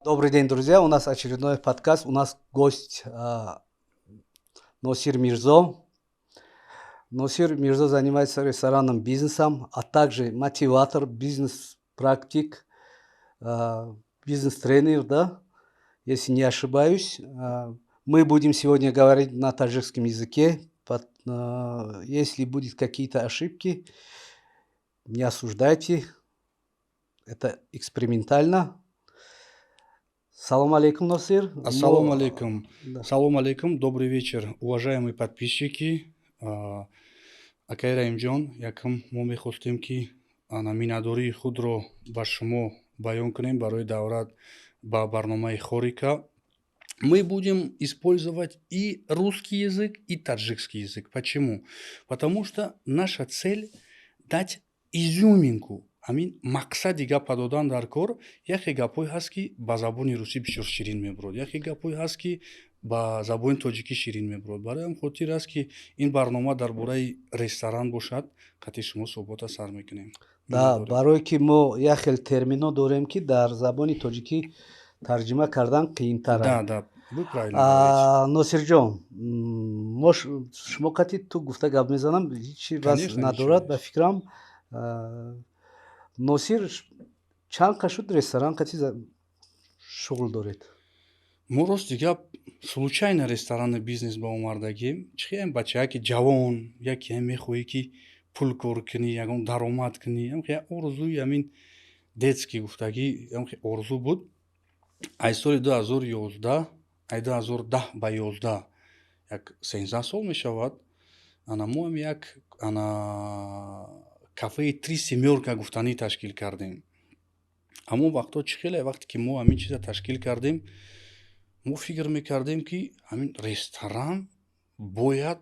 Добрый день, друзья. У нас очередной подкаст. У нас гость Носир Мирзо. Носир Мирзо занимается ресторанным бизнесом, а также мотиватор, бизнес-практик, бизнес-тренер, да, если не ошибаюсь. Мы будем сегодня говорить на таджикском языке. Если будут какие-то ошибки, не осуждайте. Это экспериментально. Салом алейкум, Носир. Ассалому алейкум. Да. Салом алейкум, добрый вечер, уважаемые подписчики. Акай Раимҷон, якум мо мехостем, ки ана миннатдории худро ба шумо баён кунем барои даъват ба барномаи Хорика. Мы будем использовать и русский язык, и таджикский язык. Почему? Потому что наша цель — дать изюминку. Ҳамин мақсади гапа додан дар кор. Яке гапҳое ҳаст, ки ба забони русӣ бисёр ширин мебурод, яке гапҳое ҳаст, ки ба забони тоҷикӣ ширин мебурод. Барои ҳам хотир аст, ки ин барнома дар бораи ресторан бошад, қатъи шумо суҳбата сар мекунем. Да, барое ки мо як хел термино дорем, ки дар забони тоҷикӣ тарҷима кардан қиинтар. Да, Носирҷон, мо шумо қатъи ту гуфта гап мезанам, ҳечи вазъ надорад ба фикрам. Носир, чанд қа шуд ресторан қати шуғл доред? Мо, рости гап, случайно ресторанный бизнес ба омардагим. Чихеем, бача, яке ҷавон, яке мехоҳӣ, ки пул кор кунӣ, ягон даромад кунӣ. Орзуи ҳамин детский гуфтагӣ орзу буд. Аз соли 2011, ай 2010 ба 11, як 13 сол мешавад. Ана мо ҳам як ана кафеи «Три семёрка» гуфтанӣ ташкил кардем. Ҳамон вақтҳо чӣ хеле, вақте ки мо ҳамин чиза ташкил кардем, мо фикр мекардем, ки ҳамин ресторан бояд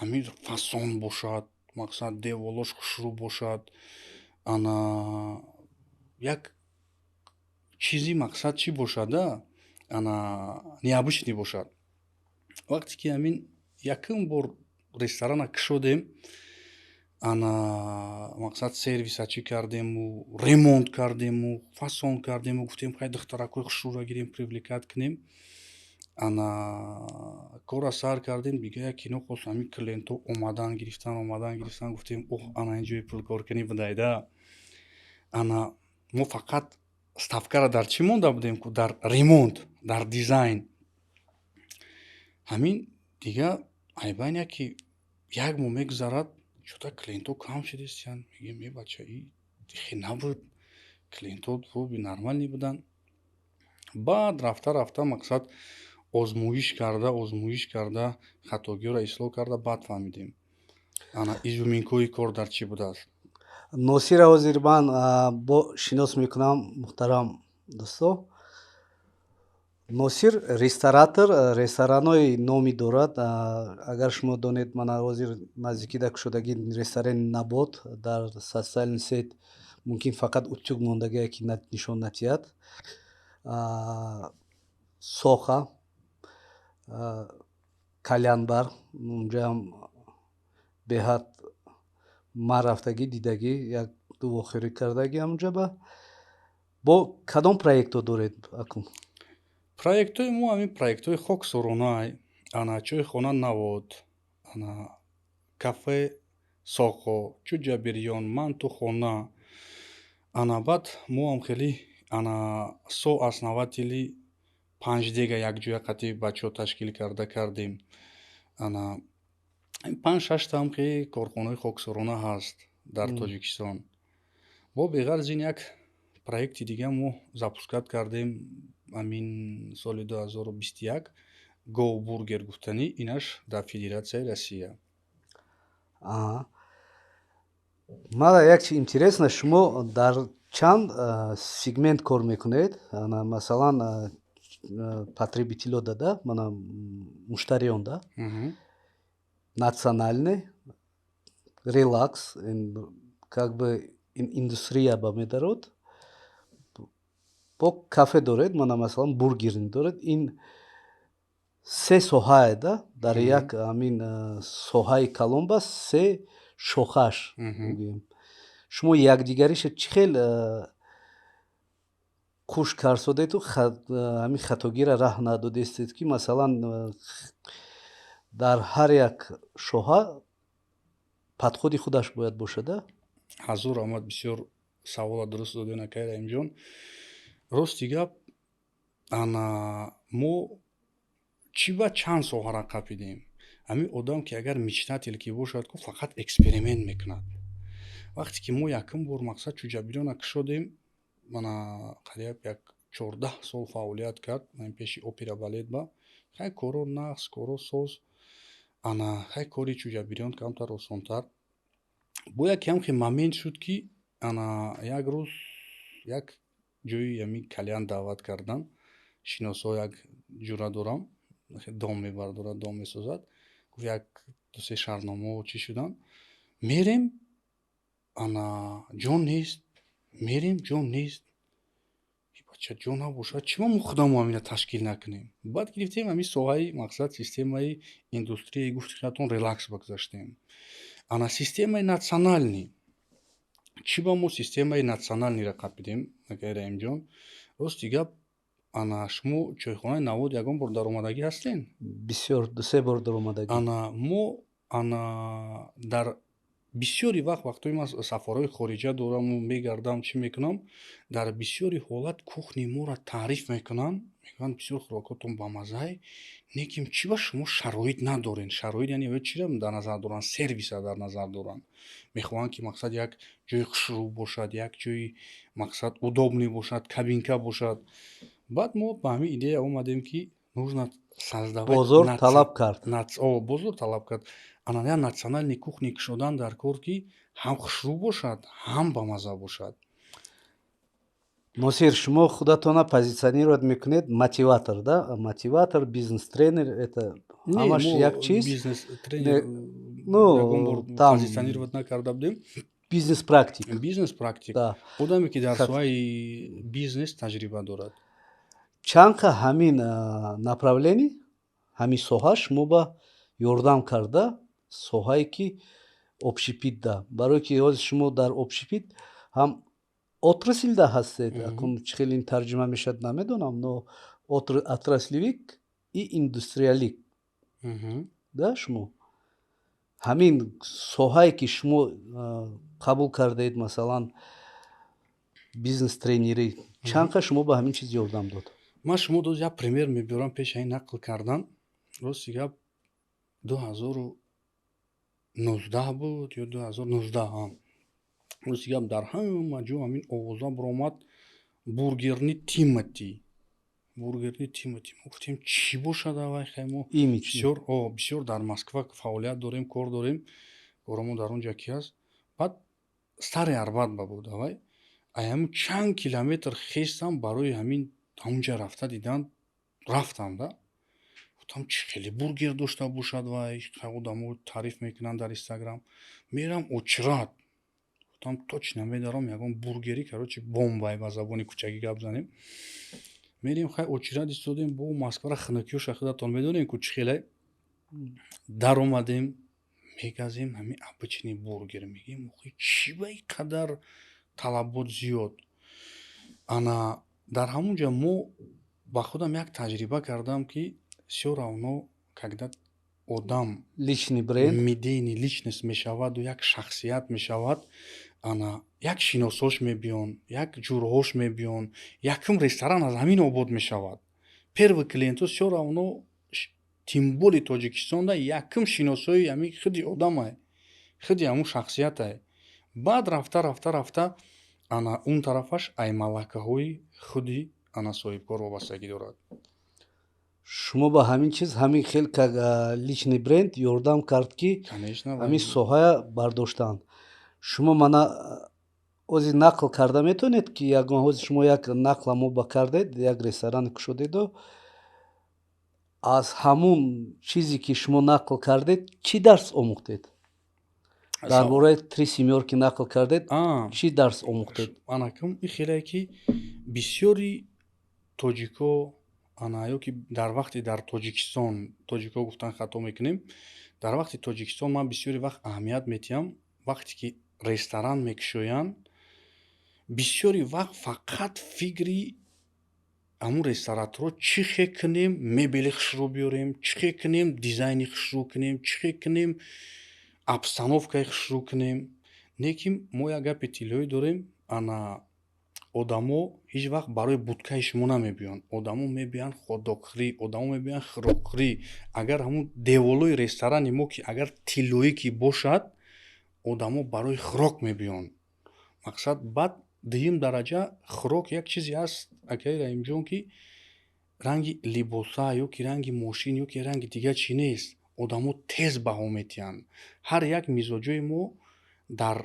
ҳамин фасон бошад, мақсад, деволош хушрӯ бошад, ана як чизи, мақсад, чӣ бошада, ана необычный бошад. Вақте ки ҳамин якум бор ресторана кушодем, ана мақсад, сервиса чӣ кардему, ремонт кардему, фасон кардему, гуфтем, хай, духтаракҳои хушрӯра гирем, привлекать кунем. Ана корра сар кардем, дига як кино хост, ҳамин клиентҳо омадан гирифтан, омадан гирифтан. Гуфтем, оҳ, ана ин ҷои пулкоркунӣ будайда. Ана мо фақат ставкара дар чӣ монда будем ку? Дар ремонт, дар дизайн. Ҳамин дига айбайн яки як моҳ мегузарад, чӯта клиентҳо кам шудистиянд. Мегӯем, е, бача, и хе набуд, клиентҳо хуби нормальный буданд. Баъд рафта рафта, мақсад, озмоиш карда, озмоиш карда, хатогиҳоро ислоҳ карда, баъд фаҳмидем, ана изюминкаи кор дар чӣ будааст. Носира ҳозир ман бо шинос мекунам, муҳтарам дӯсто. Носир ресторатор, ресторанҳои номӣ дорад. Агар шумо донед, мана ҳозир наздикида кушодагӣ ресторани «Набот» дар социальный сеть мумкин фақат утюг мондагие, ки нишон натиҳад. Соха, кальянбар, унҷаам беҳад ман рафтагӣ, дидагӣ, як ду вохӯрӣ кардагӣ ҳамунҷа. Ба бо кадом проектҳо доред акун? Проектҳои мо ҳамин проектҳои хоксоронай, ана чойхона «Навод», ана кафе «Соқо», чӯҷа бирён, мантухона. Ана баъд мо ҳам хеле ана сооснователи панҷ дега якҷоя қатъи бачаҳо ташкил карда кардем. Ана панҷ шаштаам ки корхонаҳои хоксорона ҳаст дар Тоҷикистон. Бо беғарз ин як проекти дига мо запускать кардем ҳамин соли 2021, «Го Бургер» гуфтанӣ, инаш дар Федератсияи Россия. Мара як чи интересно: шумо дар чанд сегмент кор мекунед? Масалан, потребитело дада, мана муштариён да, национальный, релакс, как бы индустрия ба медарод, бо кафе доред, мана масалан бургерни доред. Ин се соҳае да, дар як ҳамин соҳаи калон ба се шохаш мегӯем. Шумо якдигариша чӣ хел Хуш карсодету ҳамин хатогиро раҳ надодестед, ки масалан дар ҳар як соҳа подход и худаш бояд бошада. Ҳазур омад, бисёр савола дуруст доден, акай Раҳимҷон. Рости гап, ана мо чӣ ба чанд соҳара қапидем. Ҳамин одам ки агар мечтатель ки бошад ку, фақат эксперимент мекунад. Вақте ки мо якум бор, мақсад, Чӯҷабирёна кушодем, мана қариб як 14 сол фаъолият кард пеши опера балет ба хай коро нағз, коро соз. Ана хай кори Чӯҷабирён камтар осонтар бо. Як ҳамхе момент шуд, ки ана як рӯз як ҷои ҳамин кальян даъват кардан шиносо. Як ҷура дорам, дом мебардорад, дом месозад. Гуфт, як дусе шартномао чӣ шудан. Мерем, ана ҷо нест, мерем, ҷо нест. Бача, ҷо набошад, чӣ мо худамо ҳамина ташкил накунем? Баъд гирифтем ҳамин соҳаи, мақсад, системаи индустрияи, гуфти худатон, релакс багузаштем. Ана системаи национальный. Чӣ ба мо системаи национальный ро қапидем, акай Раҳимҷон? Рости гап, ана шумо чойхонаи Навод ягон бор даромадагӣ ҳастен? Бисёр, дусе бор даромадагӣ. Ана мо ана дар бисёри вақт, вақтҳои ман сафарҳои хориҷа дораму мегардам, чӣ мекунам, дар бисёри ҳолат кухни моро таъриф мекунанд, мегӯянд, бисёр хӯрокотон бамаззае, лекин чӣ ба шумо шароит надорен? Шароит яъне чиро дар назар доранд? Сервиса дар назар доранд. Мехоҳанд, ки, мақсад, як ҷои хушрӯ бошад, як ҷои, мақсад, удобный бошад, кабинка бошад. Баъд мо ба ҳамин идея омадем, ки нужно создавать. Бозор талаб кард. Бозор талаб кард. Ана як национальный кухни кушодан дар кор, ки ҳам хушрӯ бошад, ҳам бамазза бошад. Носир, шумо худатона позиционировать мекунед мотиватор, да, мотиватор, бизнес тренер, это ҳамаш як чиз. Бизнес тренер, ну, там позиционировать накарда будем. Бизнес практик. Бизнес практик, одаме ки дар соҳаи бизнес таҷриба дорад. Чанд қа ҳамин направление, ҳамин соҳа шумо ба ёрдам карда, соҳае ки общепит да, барое ки ҳозир шумо дар общепит ҳам отрасль да ҳастед. Акун чӣ хел ин тарҷима мешавад, намедонам, но отраслевик и индустриалик да. Шумо ҳамин соҳае ки шумо қабул кардаед, масалан бизнес тренерӣ, чанд қа шумо ба ҳамин чиз ёрдам дод? Ман шумо доз як пример мебиёрам. Пеши ин нақл кардан, рости гап, 2019 буд ё 2019, рости гап, дар ҳама ҷо ҳамин овоза баромад: бургерни Тимати, бургерни Тимати. Мо гуфтем, чӣ бошад авай? Хай мо бисёр, бисёр дар Москва фаъолият дорем, кор дорем, коромон дар он ҷо ки ҳаст. Баъд Старый Арбат ба буд авай, ай ҳамин чанд километр хестам, барои ҳамин ҳамунҷа рафта дидан рафтам да. Гуфтам, чӣ хеле бургер дошта бошад вай, одамо таъриф мекунанд дар Инстаграм. Мерам, очередь. Гуфтам, точно медарам ягон бургери, короче, бомбай, ба забони кӯчагӣ гап занем. Мерем, хай, очередь истодем. Бо Москвара хунукиёша худатон медонем ку чӣ хеле. Даромадем, мегазем, ҳамин обычный бургер. Мегӯем, охи, чӣ ба ин қадар талабот зиёд? Ана дар ҳамон ҷо мо ба худам як таҷриба кардам, ки всё равно, когда одам личный бренд, медийный личность мешаваду як шахсият мешавад, ана як шиносош мебиён, як ҷурҳош мебиён, якум ресторан аз ҳамин обод мешавад. Первый клиентҳо всё равно, тем более Тоҷикистонда, якум шиносои ҳамин худи одамай, худи ҳамун шахсиятай. Баъд рафта, рафта, рафта, ана он тарафаш ай малакаҳои худи ана соҳибкор вобастагӣ дорад. Шумо ба ҳамин чиз, ҳамин хел как личный бренд ёрдам кард, ки ҳамин соҳая бардоштанд. Шумо мана ҳозир нақл карда метавонед, ки ягон ҳозир шумо як нақла мо ба кардед, як ресторане кушодеду, аз ҳамун чизе ки шумо нақл кардед, чӣ дарс омӯхтед? Дар бораи «Три семёрки» нақл кардед, чӣ дарс омӯхтед? Анакам ин хеле ки бисёри тоҷико ана ё ки дар вақти дар Тоҷикистон, тоҷико гуфтан хато мекунем, дар вақти Тоҷикистон ман бисёри вақт аҳамият метиҳам, вақте ки ресторан мекушоянд, бисёри вақт фақат фикри Ҳамун рестораторо чӣ хел кунем, мебели хушрӯ биёрем, чӣ хел кунем, дизайни хушрӯ кунем, чӣ хел кунем, обстановкаи хушрӯ кунем. Не ки мо як гапи тиллоӣ дорем: ана одамо ҳеҷ вақт барои будкаи шумо намебиёнд, одамо мебиёянд хотдогхӯрӣ, одамо мебиёянд хӯрокхӯрӣ. Агар ҳамун деволои ресторани мо ки агар тиллоӣ ки бошад, одамо барои хӯрок мебиёнд. Мақсад, баъд дуюм дараҷа хӯрок. Як чизе аст, акаи Раҳимҷон, ки ранги либоса ё ки ранги мошин ё ки ранги дигар чӣ нест, одамо тез баҳо метиҳанд. Ҳар як мизоҷои мо дар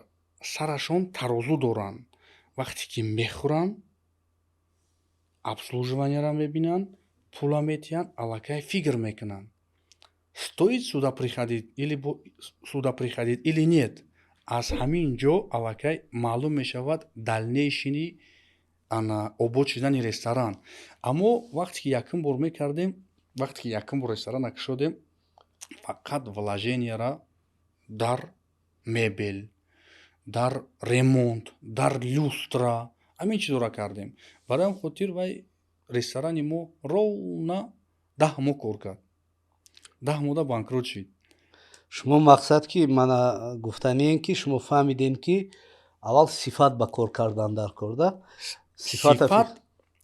сарашон тарозу доранд. Вақте ки мехӯранд, обслуживанияро мебинанд, пула метиҳанд, аллакай фикр мекунанд: стоит сюда приходить или сюда приходить или нет. Аз ҳамин ҷо аллакай маълум мешавад дальнейший ана обод шудани ресторан. Аммо вақте ки якум бор мекардем, вақте ки якум бор ресторана кушодем, фақат вложенияра дар мебел, дар ремонт, дар люстра, ҳамин чизоро кардем. Барои ҳам хотир вай ресторани мо ровно 10 моҳ кор кард, 10 моҳда банкрот шид. Шумо мақсад ки мана гуфтанием, ки шумо фаҳмидем, ки аввал сифат ба кор кардан дар кор да. Сифат,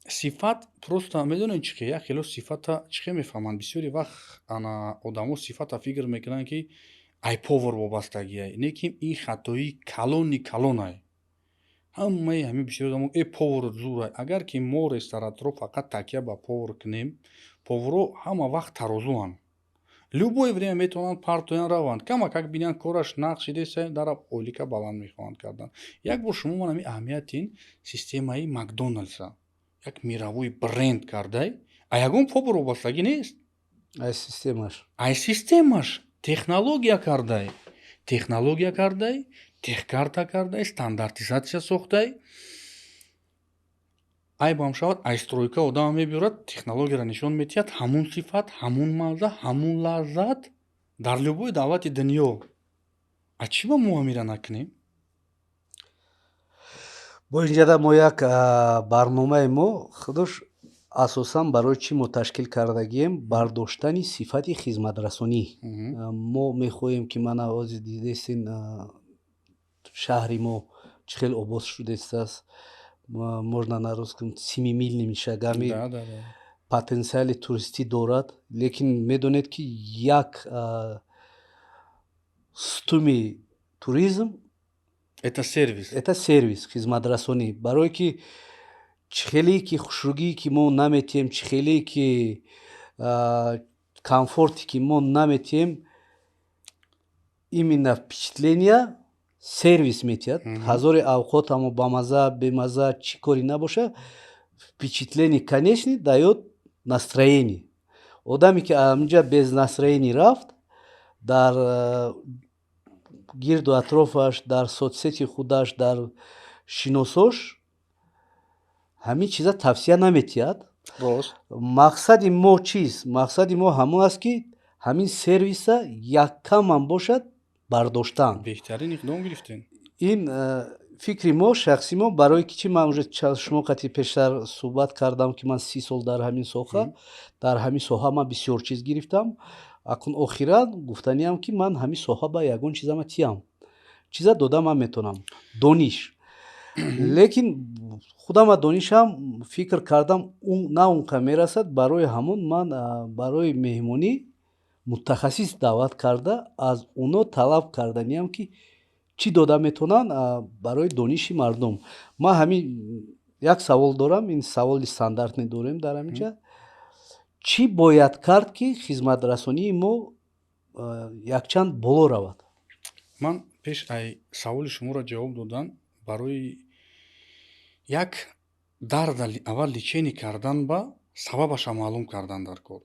сифат. Просто медонед чӣ ке, як хело сифата чӣ хел мефаҳманд? Бисёри вақт ана одамо сифата фикр мекунанд, ки ай повар вобастагиай. Не ки ин хатои калони калонай. Ҳамаи ҳамин бисёри одамо: «Э, повар зурай». Агар ки мо рестораторо фақат такя ба повар кунем, поварҳо ҳама вақт тарозуанд, любое время метавонанд партоян, раванд. Камакак бинанд, кораш нақш шидеса, дара ойлика баланд мехоҳанд кардан. Як бор шумо ман ҳамин аҳамияти ин системаи Макдоналдса, як мировой бренд кардай, а ягон повар вобастагӣ нест. Ай системаш. Ай системаш, технология кардай, технология кардай, техкарта кардай, стандартизатсия сохтай. Айбам шавад, ай стройка одама мебиёрад, технологияро нишон медиҳад, ҳамун сифат, ҳамун мазза, ҳамун лаззат дар любой давлати дунё. А чӣ ба мо ҳамира накунем? Бо инҷада мо як барномаи мо худош асосан барои чӣ мо ташкил кардагием? Бардоштани сифати хизматрасонӣ. Мо мехоҳем, ки мана ҳозир дидестин, шаҳри мо чӣ хел обод шудааст, можно на русском, семимильными шагами потенсиали туристӣ дорад. Лекин медонед, ки як стуми туризм это сервис. Это сервис, хизматрасонӣ. Барое ки чӣ хеле ки хушругие ки мо наметиҳем, чӣ хеле ки комфорте ки мо наметиҳем, именно впечатления сервис метиҳад. Ҳазори авқот амо бамаза, бемаза, чӣ кори набоша, впечатление конечно даёт, настроение. Одаме ки аминҷа без настроение рафт, дар гирду атрофаш, дар соцсети худаш, дар шиносош ҳамин чиза тавсия наметиҳад. Рост. Мақсади мо чист? Мақсади мо ҳамон аст, ки ҳамин сервиса яккамам бошад, бардоштан. Беҳтарин иқдом гирифтем. Ин фикри мо, шахси мо. Барои ки чи ман уже шумо қати пештар суҳбат кардам, ки ман 30 сол дар ҳамин соҳа, дар ҳамин соҳа ман бисёр чиз гирифтам. Акун охиран гуфтаниам, ки ман ҳамин соҳа ба ягон чизама тиям, чиза дода ман метавонам, дониш. Лекин худама донишам, фикр кардам, на он қа мерасад. Барои ҳамон ман барои меҳмонӣ мутахассис даъват карда, аз оно талаб карданиам, ки чӣ дода метавонанд барои дониши мардум. Ман ҳамин як савол дорам, ин саволи стандартне дорем дар ҳаминҷа: чӣ бояд кард, ки хизматрасонии мо якчанд боло равад? Ман пеш ай саволи шуморо ҷавоб додан, барои як дарда аввал лечение кардан ба сабабаша маълум кардан дар кор.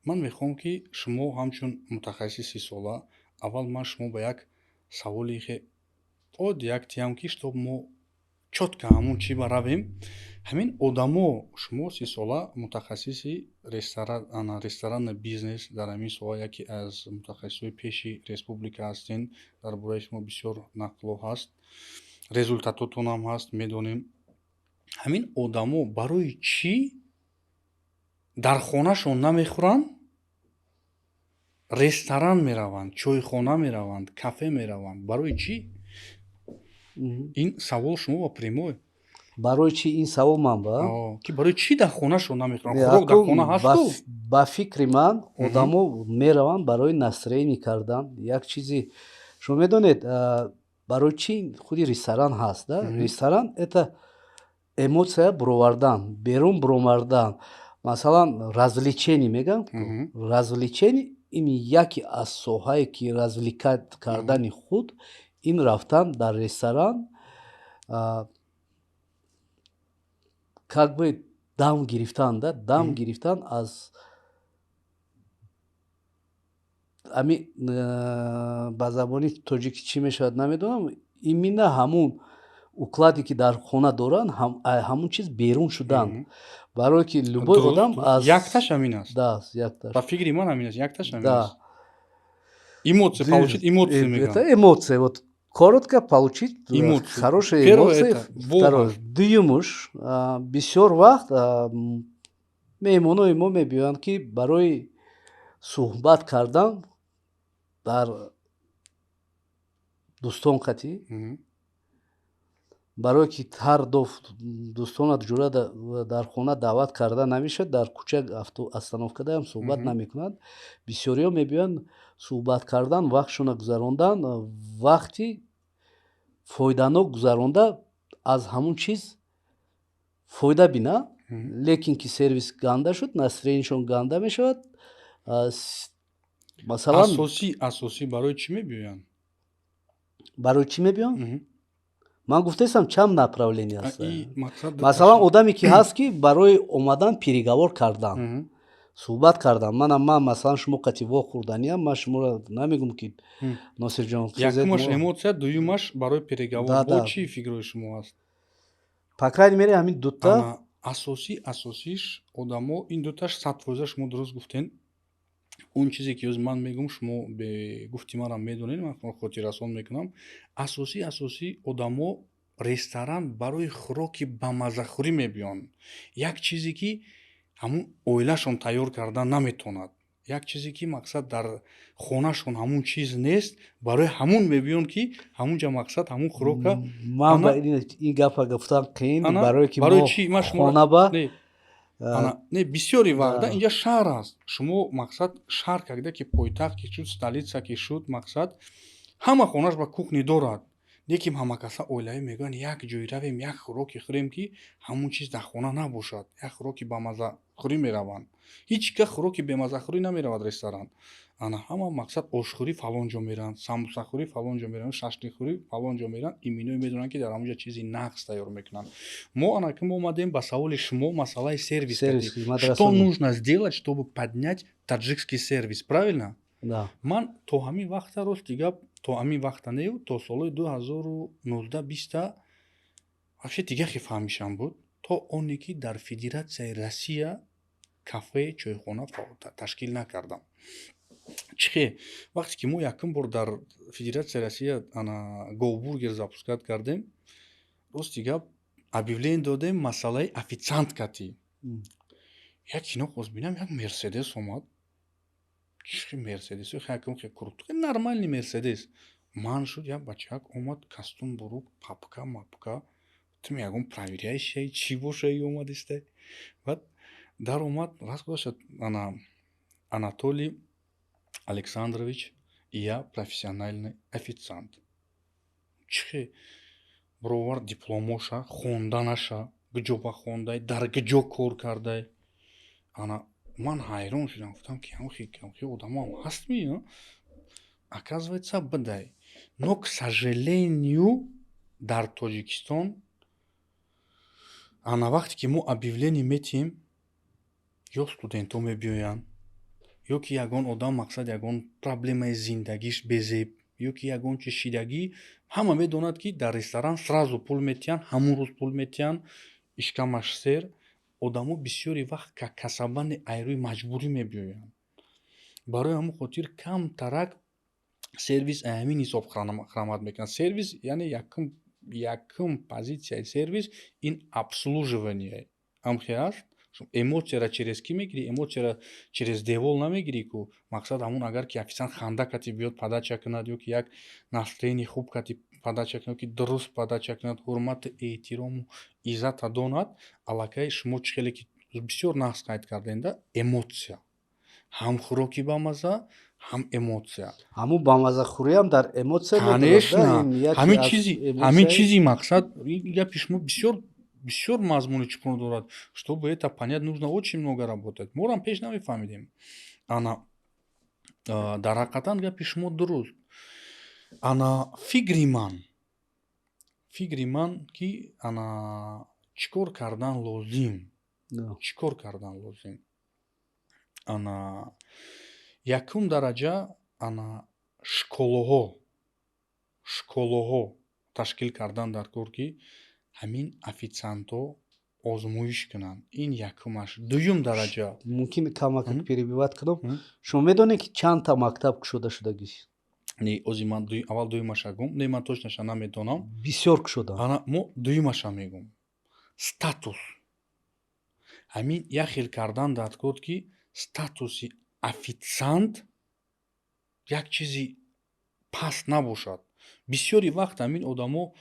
Ман мехоҳам, ки шумо ҳамчун мутахассиси 30-сола, аввал ман шумо ба як саволи хе оддӣ як тиям, ки чтоб мо чётко ҳамун чӣ баравем. Ҳамин одамо, шумо 30-сола мутахассиси ресторанный бизнес, дар ҳамин соҳа яке аз мутахассисҳои пеши республика ҳастен. Дар бораи шумо бисёр нақлҳо ҳаст, результатотонам ҳаст, медонем. Ҳамин одамо барои чӣ Дар хонашон намехӯранд, ресторан мераванд, чойхона мераванд, кафе мераванд. Барои чӣ? Ин савол шумо ба прямой. Барои чӣ ин савол ман ба? Ки барои чӣ дар хонашон намехӯранд? Хӯрок дар хона ҳасту. Ба фикри ман, одамо мераванд барои настроение кардан. Як чизи шумо медонед, барои чӣ худи ресторан ҳаст, да? Ресторан — это эмоция буровардан, берун буромардан. Масалан, развлечение мегӯям. Развлечение — ин яке аз соҳае ки развлекать кардани худ, ин рафтан дар ресторан, как бы дам гирифтан, да, дам гирифтан аз ами ба забони тоҷикӣ чӣ мешавад, намедонам, именно ҳамун укладе ки дар хона доранд, ҳамун чиз берун шудан, барое ки любой одам аз Якташ ҳамин аст. Да, якташ. Ба фикри ман, ҳамин аст, якташ ҳамин аст. Эмоция получить, эмоции мегӯям. Это эмоция, вот коротко, получить эмоции, хорошие эмоции. Второе, дуюмуш, бисёр вақт меҳмонои мо мебиёянд, ки барои суҳбат кардан дар дӯстон қатӣ, барое ки ҳар доф дӯстонат ҷура дар хона даъват карда намешавад, дар кӯча остановкадаам суҳбат намекунанд. Бисёриҳо мебиёянд суҳбат кардан, вақтшона гузарондан, вақти фоиданок гузаронда, аз ҳамун чиз фоида бина. Лекин ки сервис ганда шуд, настроениешон ганда мешавад, масалан. Асосӣ барои чӣ мебиёянд? Барои чӣ мебиёянд? Ман гуфтаистам, чанд направление аст. Масалан, одаме ки ҳаст, ки барои омадан переговор кардан, суҳбат кардан. Манам, ман, масалан, шумо қати вохӯрданиам, ман шуморо намегум, ки Носирҷон. Якумаш эмоция, дуюмаш барои переговор. Бо чӣ фикрҳои шумо аст? По крайней мере, ҳамин дута. Асосӣ, асосиш одамо ин дуташ, 100% шумо дуруст гуфтен. Он чизе ки ҳози ман мегӯм, шумо гуфти манам медонед, ман хотиррасон мекунам. Асосӣ одамо ресторан барои хӯроки бамаззахӯрӣ мебиёнд. Як чизе ки ҳамун оилашон тайёр кардан наметавонад, як чизе ки, мақсад, дар хонашон ҳамун чиз нест, барои ҳамун мебиёнд, ки ҳамунҷа, мақсад, ҳамун хӯрока. Ман ба ин гапа гуфтан қиин, барое ки мо хона ба Не, бисёри вақта инҷа шаҳр аст. Шумо, мақсад, шаҳр когда ки пойтахт ки шуд, столица ки шуд, мақсад, ҳама хонаш ба кухня дорад, лекин ҳамакаса оилавӣ мегӯянд, як ҷой равем, як хӯроке хӯрем, ки ҳамун чиз дар хона набошад, як хӯроки бамаззахӯрӣ мераванд. Ҳеҷ ка хӯроки бемаззахӯрӣ намеравад ресторан. Ана ҳама, мақсад, ошхӯрӣ фалон ҷо мераванд, самбусахӯрӣ фалон ҷо мераванд, шашликхӯрӣ фалон ҷо мераванд. Иминое медонанд, ки дар ҳамон ҷо чизи нағз тайёр мекунанд. Мо ана ки мо омадем ба саволи шумо, масъалаи сервис. Что нужно сделать, чтобы поднять таджикский сервис, правильно? Ман то ҳамин вақта, рости гап, то ҳамин вақта нею, то солҳои 2019-20-а вообще дига хе фаҳмишам буд, то оне ки дар Федератсияи Россия кафе, чойхона ташкил накардам. Чӣ хе? Вақте ки мо якум бор дар Федератсияи Россия ана Говбургер запускать кардем, рости гап, объявление додем масъалаи официант катӣ. Як кино хост бинам, як Мерседес омад. Чӣ Мерседес, якум хе крутой, нормальный Мерседес ман шуд. Як бачак омад, костюм бурук, папка мапка, тум ягон проверяющий чӣ боша, омадиста. Баъд дар омад, раст гузашт: «Ана, Анатолий Александрович, я профессиональный официант». Чихе бировар дипломоша, хонданаша, куҷо ба хондай, дар куҷо кор кардай. Ана ман ҳайрон шудам, гуфтам, ки ҳамхи одамоам ҳастми? Оказывается, бидай. Но, к сожалению, дар Тоҷикистон ана вақте ки мо объявление метиҳем, ё студентҳо мебиёянд, ё ки ягон одам, мақсад, ягон проблемаи зиндагиш безеб, ё ки ягон чи шидагӣ. Ҳама медонад, ки дар ресторан сразу пул метиҳанд, ҳамун рӯз пул метиҳанд, ишкамаш сер. Одамо бисёри вақт касабани айрӯи маҷбурӣ мебиёянд. Барои ҳамон хотир камтарак сервис ҳамин ҳисоб хиромат мекунад. Сервис, яъне якум позитсияи сервис — ин обслуживание ҳамхе аст. Эмоцияра через кӣ мегирӣ? Эмоцияра через девол намегирӣ ку. Мақсад, ҳамун агар ки официант ханда кати биёд, подача кунад, ё ки як настроение хуб кати подача кунад, ки дуруст подача кунад, ҳурмату эҳтирому иззата донад, аллакай шумо чӣ хеле ки бисёр нағз қайд кардем да, эмоция, ҳам хӯроки бамаза, ҳам эмоция. Ҳамун бамазахӯриам дар эмоция. Конечно, ҳамин чизи мақсад, гапи шумо бисёр бисёр мазмуни чуқур дорад. Чтобы это понять, нужно очень много работать. Морам пеш намефаҳмидем. Ана, дар ҳақиқатан гапи шумо дуруст. Ана, фикри ман ки, ана, чӣ кор кардан лозим, чӣ кор кардан лозим? Ана, якум дараҷа, ана, школаҳо ташкил кардан дар кор, ки ҳамин официантҳо озмоиш кунанд. Ин якумаш. Дуюм дараҷа. Мумкин камак перебивать кунам? Шумо медонед, ки чандта мактаб кушода шудагӣ? Не, ози ман аввал дуюмаша гум. Не, ман точноша намедонам. Бисёр кушода. Ана, мо дуюмаша мегум. Статус ҳамин як хел кардан дар кор, ки статуси официант як чизи паст набошад. Бисёри вақт ҳамин одамо,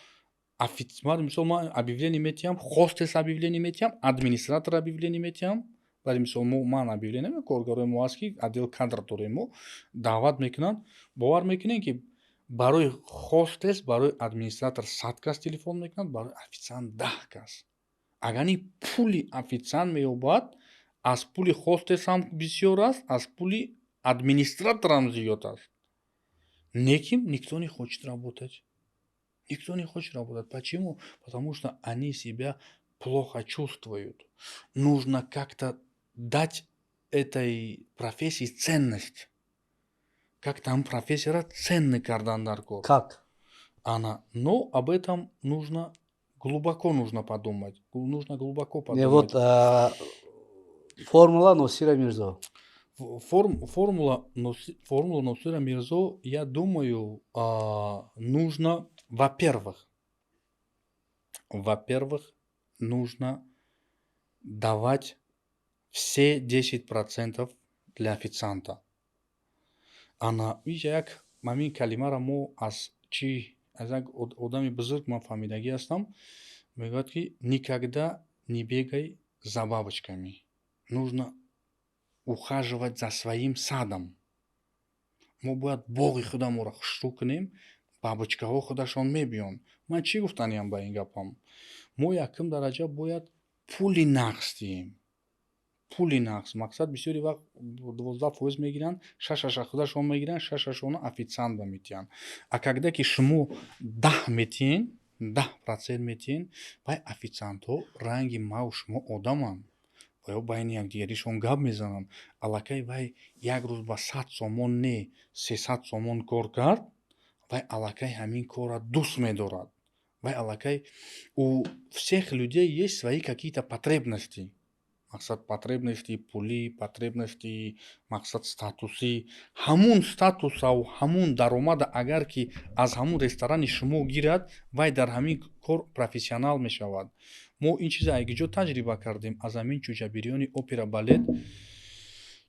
мисол, ман объявление метиҳам, хостес объявление метиҳам, администратор объявление метиҳам. Барои мисол, мо, ман объявление, коргарои мо ҳаст, ки отдел кадр дорем, мо даъват мекунанд. Бовар мекунем, ки барои хостес, барои администратор 100 кас телефон мекунанд, барои официант 10 кас. Агар ни пули официант меёбад, аз пули хостесам бисёр аст, аз пули администраторам зиёд аст. Неким никто не хочет работать, никто не хочет работать. Почему? Потому что они себя плохо чувствуют. Нужно как-то дать этой профессии ценность, как там профессияра ценный кардан дар кор. Как? Ана, но об этом нужно глубоко, нужно подумать, нужно глубоко подумать. Не, вот формула Носира Мирзо. Формула Носира Мирзо, я думаю, нужно, во-первых, нужно давать все 10% для официанта. Ана, иҷа як ҳамин калимаро мо аз чӣ, аз як одами бузург ман фаҳмидагӣ ҳастам. Мегӯяд, ки никогда не бегай за бабочками, нужно ухаживать за своим садом. Мо бояд боғи худамонро хушрӯ кунем, бабочкаҳо худашон мебиёнд. Ман чӣ гуфтаниям ба ин гапам? Мо якум дараҷа бояд пули нағз диҳем, пули нағз. Мақсад, бисёри вақт 12% мегиранд, шашаша худашон мегиранд, шашашона официант ба метиҳанд. А когда ки шумо 10 метиҳен, 10% метиҳен, вай официантҳо ранги маву шумо одаманд ва ё байни якдигаришон гап мезананд. Аллакай вай як рӯз ба 100 сомон не, 300 сомон кор кард, вай аллакай ҳамин корра дӯст медорад. Вай аллакай, у всех людей есть свои какие-то потребности, мақсад, потребности пулӣ, потребности, мақсад, статусӣ. Ҳамун статусаву ҳамун даромада агар ки аз ҳамун ресторани шумо гирад, вай дар ҳамин кор профессионал мешавад. Мо ин чиза айгиҷо таҷриба кардем? Аз ҳамин чӯҷабирёни Опера Балет.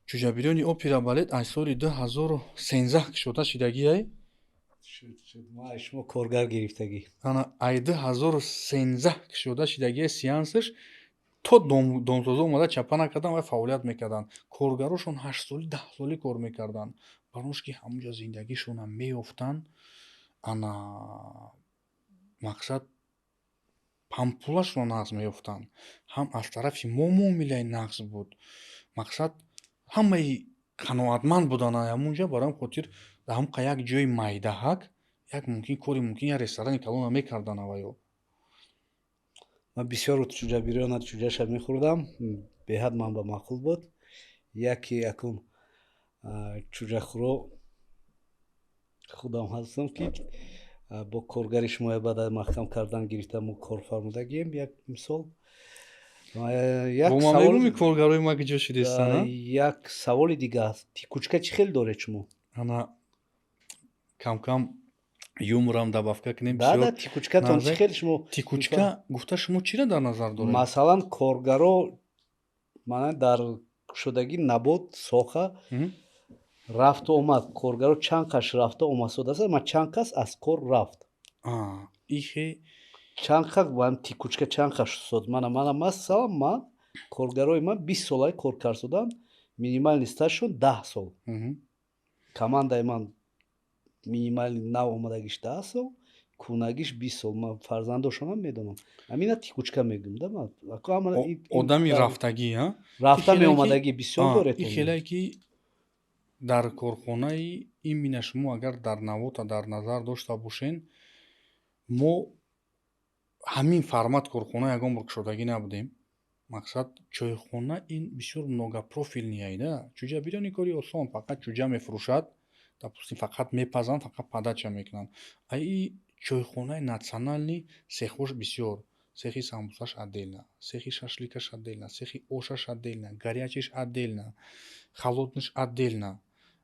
Чӯҷабирёни Опера Балет аз соли 2013 кушода шидагиай. Шумо коргар гирифтагӣ. Ана, ай 2013 кушода шидагиай. Сеансаш то домсозо омада чапа накардан, вай фаъолият мекарданд. Коргарошон ҳаштсолӣ, 10солӣ кор мекарданд, барош ки ҳамунҷо зиндагишонам меёфтанд. Ана, мақсад, ҳам пулашро нағз меёфтанд, ҳам аз тарафи мо муомилаи нағз буд. Мақсад, ҳамаи қаноатманд буданд ҳамунҷа. Барои ҳам хотир дар ҳамқа як ҷои майдаҳак як мумкин кори, мумкин як ресторани калона мекардан авайё. Ман бисёр чӯҷабирёна, чӯҷаша мехӯрдам, беҳад ман ба маъқул буд. Яке якум чӯҷахӯро худам ҳастам, ки бо коргари шумо баъд аз маҳкам кардан гирифта мо кор фармудагием як мисол. Бо ман мегӯми, коргарои ма киҷо шидестан. Як саволи дига аст: текучка чӣ хел доред шумо? Ана, камкам юморам добавка кунем. Да, текучкатон чӣ хел шумо? Текучка гуфта шумо чиро дар назар доред? Масалан, коргаро Мана, дар кушодагӣ набод соха рафту омад коргаро чанд кас рафта омадсодааст, ма чанд кас аз кор рафт? Ихе. Чанд кас текучка чанд кас шуд? Мана, масалан, ман коргарои ман 20 солаи кор карсуданд, минимальный стажшон 10 сол. Командаи ман минимальный нав омадагиш 10 сол, кунагиш 20 сол. Ман фарзандошонам медонам, амина текучка мегӯм да. Одами рафтагӣ. Рафта меомадагӣ бисёр доред. Хеле ки дар корхонаи именно шумо, агар дар Навота дар назар дошта бошен, мо ҳамин формат корхона ягон бор кушодагӣ набудем. Мақсад, чойхона ин бисёр многопрофильный айда. Чӯҷа бирёни кори осон, фақат чӯҷа мефурӯшад, допустим, фақат мепазанд, фақат подача мекунанд. Аи чойхонаи национальный цехош бисёр: цехи самбусаш отдельно, цехи шашликаш отдельно, цехи ошаш отдельно, горячиш отдельно, холодныйш отдельно,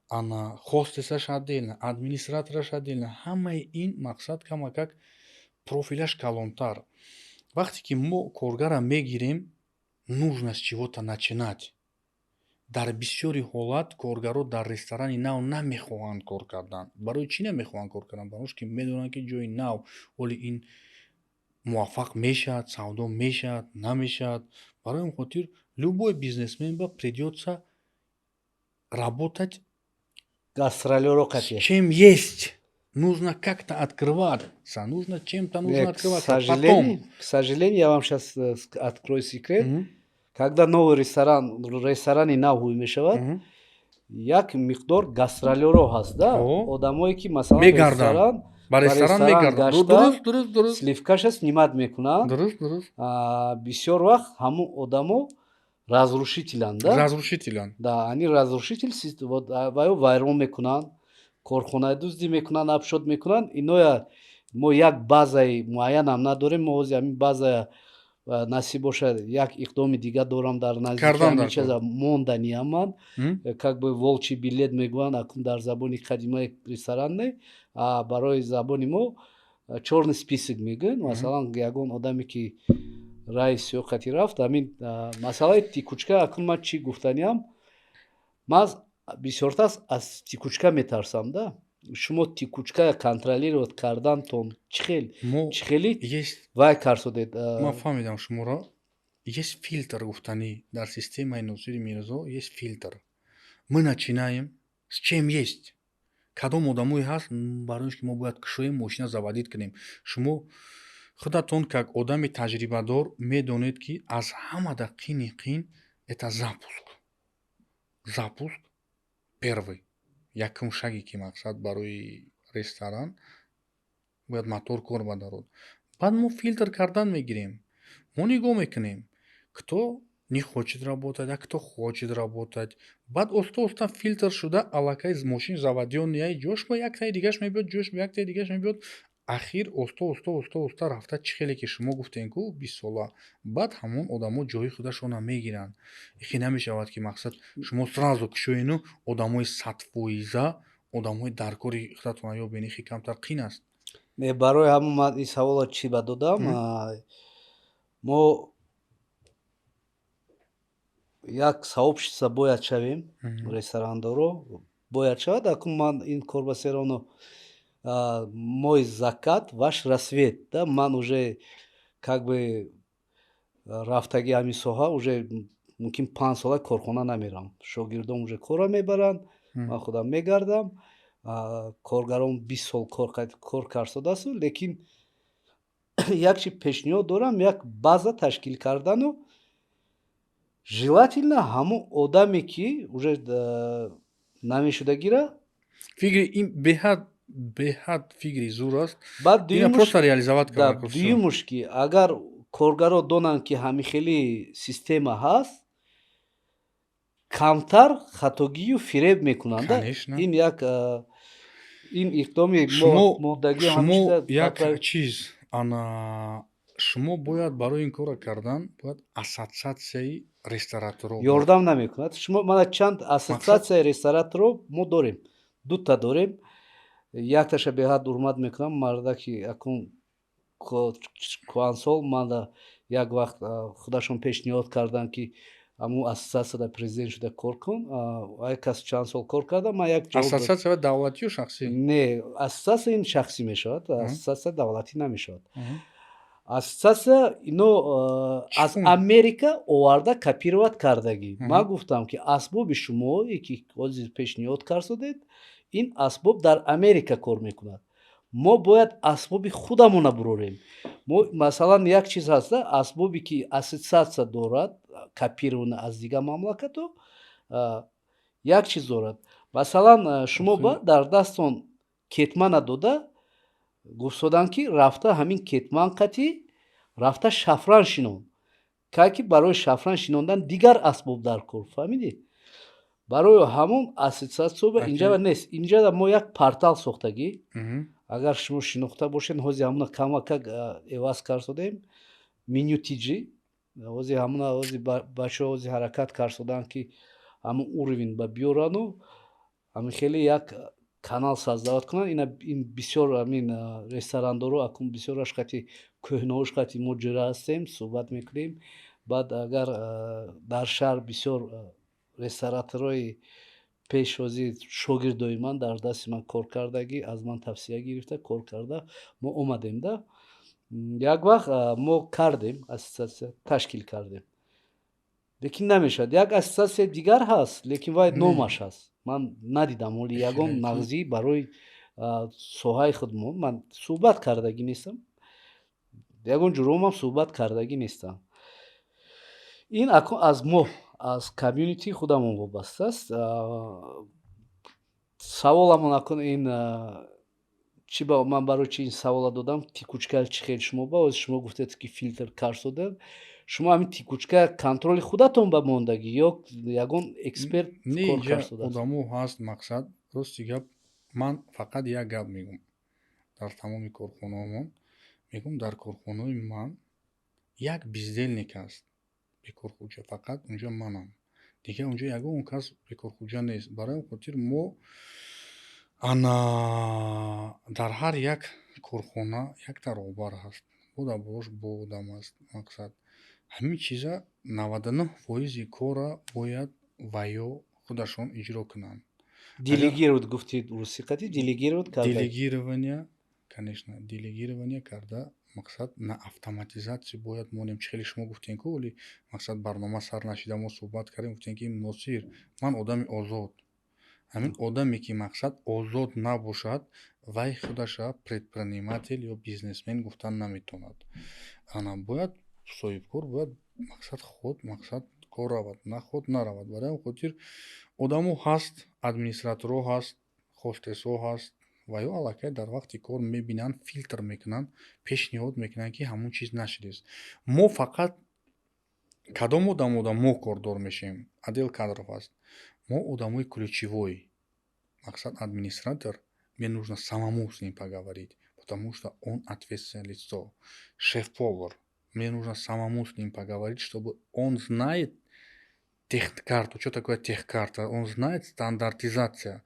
ана хостесаш отдельно, администратораш отдельно. Ҳамаи ин, мақсад, камакак профилаш калонтар. Вақте ки мо коргара мегирем, нужно с чего-то начинать. Дар бисёри ҳолат коргаро дар ресторани нав намехоҳанд кор кардан. Барои чӣ намехоҳанд кор кардан? Барои ки медонанд, ки ҷои нав оли ин муваффақ мешавад, савдо мешавад, намешавад. Барои он хотир любой бизнесмен ба придётся работать гастролёро. С чем есть. Нужно как-то открываться, нужно чем-то, нужно открываться. Потом К сожалению, я вам сейчас открою секрет. Когда новый ресторан, ресторани нав ҳуй мешавад, як миқдор гастролёро ҳаст да, одамое ки, масалан, ресторан ба ресторан мегарданд. Дуруст, дуруст, дуруст. Сливкаша снимать мекунанд. Дуруст, дуруст. Бисёр вақт ҳамун одамо разрушителанд да. Разрушителанд. Да, они разрушитель, ваё вайрон мекунанд, корхонаи дуздӣ мекунанд, обшод мекунанд. Иноя мо як базаи муайянам надорем. Мо ҳозир ҳамин базая, насиб бошад, як иқдоми дигар дорам дар наздики монданиам ман, как бы волчий билет мегӯянд акун дар забони қадимаи ресторанне, барои забони мо чёрный список мегӯянд. Масалан, ягон одаме ки раи сиёқати рафт, ҳамин масъалаи текучка. Акун ман чӣ гуфтаниам? Ман бисёртар аз текучка метарсам да. Шумо текучка контролировать кардантон чӣ хел, чӣ хели вай карсодед? Ман фаҳмидам шуморо. Есть фильтр, гуфтанӣ, дар системаи Носири Мирзо есть фильтр. Мы начинаем с чем есть. Кадом одамое ҳаст, барои ки мо бояд кушоем, мошина заводить кунем. Шумо худатон как одами таҷрибадор медонед, ки аз ҳамада қини қин это запуск. Запуск первый, якум шаге ки, мақсад, барои ресторан бояд мотор кор бадарод. Баъд мо фильтр кардан мегирем, мо нигоҳ мекунем, кто не хочет работать, а кто хочет работать. Баъд оста оста фильтр шуда, аллакай мошин заводённый, ҷош ба яктаи дигаш мебиёд, ҷош ба яктаи дигаш мебиёд. Ахир оста оста, оста оста рафта, чӣ хеле ки шумо гуфтем ку, 20 сола, баъд ҳамон одамо ҷои худашонро мегиранд. Ихе намешавад, ки, мақсад, шумо сразу кушоену одамои 100%, одамои дар кори худатона ёбен. Ихе камтар қин аст. Не, барои ҳамон ман ин саволро чӣ ба додам. Мо як сообщество бояд шавем, ресторандоро бояд шавад. Акун ман ин кор ба сероно мой закат, ваш рассвет да. Ман уже как бы рафтаги ҳамин соҳа, уже мумкин 5 сола корхона намерам, шогирдом уже корро мебаранд, ман худам мегардам. Коргарон 20 сол кор карсодасту, лекин як чи пешниҳод дорам: як база ташкил кардану желательно ҳамон одаме ки уже намешудагира. Фикри ин беҳад, беҳад фикри зур аст. Баъд просто реализовать. Дуюмуш, ки агар коргаро донанд, ки ҳамин хели система ҳаст, камтар хатогию фиреб мекунанд. Ин як ин иқдоми мондагӣ. Шумо як чиз, ана, шумо бояд барои ин корро кардан бояд ассотсиатсияи рестораторо. Ёрдам намекунад? Шумо мана чанд ассотсиатсияи рестораторо мо дорем, дута дорем. Якташа беҳад ҳурмат мекунам, мардаки акун кӯҳансол, мана як вақт худашон пешниҳод карданд, ки Ҳамун ассотсиатсияда президент шуда кор кун. Як кас чанд сол кор карда, ман як Ассотсиатсия давлатию шахсӣ? Не, ассотсиатсия ин шахсӣ мешавад, ассотсиатсия давлатӣ намешавад. Ассотсиатсия ино аз Америка оварда, копировать кардагӣ. Ман гуфтам, ки асбоби шумо, ки ҳозир пешниҳод кардодед, ин асбоб дар Америка кор мекунад. Мо бояд асбоби худамона бурорем. Мо, масалан, як чиз ҳаста, асбобе ки ассотсиатсия дорад, копировано аз дигар мамлакатҳо, як чиз дорад. Масалан, шумо ба дар дастон кетмана дода гуфтоданд, ки рафта ҳамин кетман қатӣ рафта шафран шинон, кай ки барои шафран шинондан дигар асбоб дар кор, фаҳмидӣ? Барои ҳамон ассотсиатсия инҷа нест. Инҷа мо як портал сохтагӣ, агар шумо шинохта бошед. Ҳозир ҳамуна камакак эваз кардодем, меню тиҷи. Ҳозир ҳамуна, ҳозир бачаҳо ҳозир ҳаракат кардоданд, ки ҳамун уровень ба биёрану ҳамин хеле як канал создавать кунанд. Ина, ин бисёр ҳамин ресторандоро акун бисёраш қати, кӯҳнаош қати мо ҷира ҳастем, суҳбат мекунем. Баъд агар дар шаҳр бисёр рестораторҳои пеш ҳозир шогирдои ман, дар дасти ман кор кардагӣ, аз ман тавсия гирифта, кор карда, мо омадем да. Як вақт мо кардем, ассотсиатсия ташкил кардем, лекин намешавад. Як ассотсиатсияи дигар ҳаст, лекин вай номаш ҳаст, ман надидам ҳоли ягон нағзӣ барои соҳаи худмон. Ман суҳбат кардагӣ нестам, ягон ҷуромам суҳбат кардагӣ нестам. Ин акун аз мо, аз community худамон вобаста аст. Саволамон акун ин чи ба ман, барои чи ин савола додам? Текучка чӣ хел шумо ба ҳозир шумо гуфтед, ки филтр карсода, шумо ҳамин текучка контроли худатон ба мондагӣ ё ягон эксперт Не, кор инҷа карсодааст? Одамо ҳаст. Мақсад, рости гап, ман фақат як гап мегӯм дар тамоми корхонаҳомон, мегӯм: дар корхонаи ман як бездельник аст, бекорхӯҷа, фақат унҷа манам, дигар унҷа ягон кас бекорхӯҷа нест. Барои он хотир мо ана дар ҳар як корхона якта роҳбар ҳаст, бо дар болош бо одам аст. Мақсад, ҳамин чиза, 99 фоизи корра бояд ваё худашон иҷро кунанд. Делегировать гуфтед, русӣ қати делегировать карда. Делегирование, конечно, делегирование карда. Мақсад, на автоматизация бояд монем. Чӣ хеле шумо гуфтем ку, оли мақсад, барнома сар нашида мо суҳбат кардем, гуфтем, ки Носир, ман одами озод. Ҳамин одаме, ки мақсад озод набошад, вай худаша предприниматель ё бизнесмен гуфтан наметавонад. Ана бояд соҳибкор бояд, мақсад, худ, мақсад, кор равад, на худ наравад. Барои ҳамин хотир одамо ҳаст, администраторҳо ҳаст, хостесҳо ҳаст ва ё аллакай дар вақти кор мебинанд, филтр мекунанд, пешниҳод мекунанд, ки ҳамон чиз нашудест. Мо фақат кадом одам мо кордор мешавем? Отдел кадров аст. Мо одамои ключевой, мақсад, администратор, мне нужно самому с ним поговорить, потому что он ответственное лицо. Шеф-повар, мне нужно самому с ним поговорить, чтобы он знает техкарту, что такое техкарта, он знает стандартизация.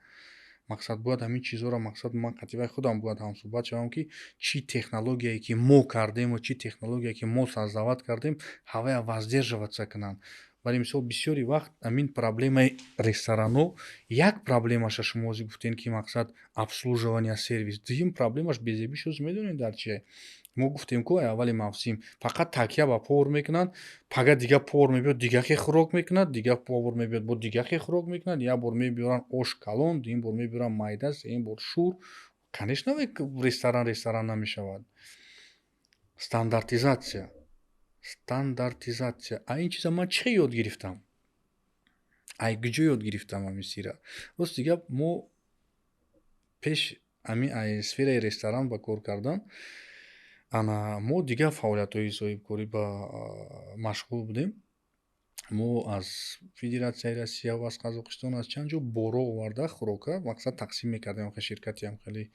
Мақсад, бояд ҳамин чизҳоро, мақсад, ман қатибаи худам бояд ҳамсӯҳбат шавам, ки чӣ технологияе ки мо кардем ва чӣ технологияе ки мо создавать кардем, ҳавая воздерживаться кунанд. Вале мисол, бисёри вақт ҳамин проблемаи ресторанҳо, як проблемаша шумо ҳозир гуфтем, ки мақсад, обслуживание, сервис. Дуюм проблемаш безебӣ шуд, медонед дар чие? Мо гуфтем ку аввали мавсим, фақат такя ба повар мекунанд. Пага дигар повар мебиёд, дигар хе хӯрок мекунад, дигар повар мебиёд, бо дигар хе хӯрок мекунад. Як бор мебиёранд ош калон, дуюм бор мебиёранд майда, сеюм бор шӯр. Конечно, ресторан ресторан намешавад. Стандартизация, стандартизация. А ин чиза ман чӣ ёд гирифтам, ай куҷо ёд гирифтам ҳамин сира? Рости гап, мо пеш ҳамин ай сфераи ресторан ба кор кардан, ана мо дигар фаъолиятҳои соҳибкорӣ ба машғул будем. Мо аз Федератсияи Россия ва аз Қазоқистон, аз чанд ҷо боро оварда, хӯрока, мақсад, тақсим мекардем. Ширкатиам хеле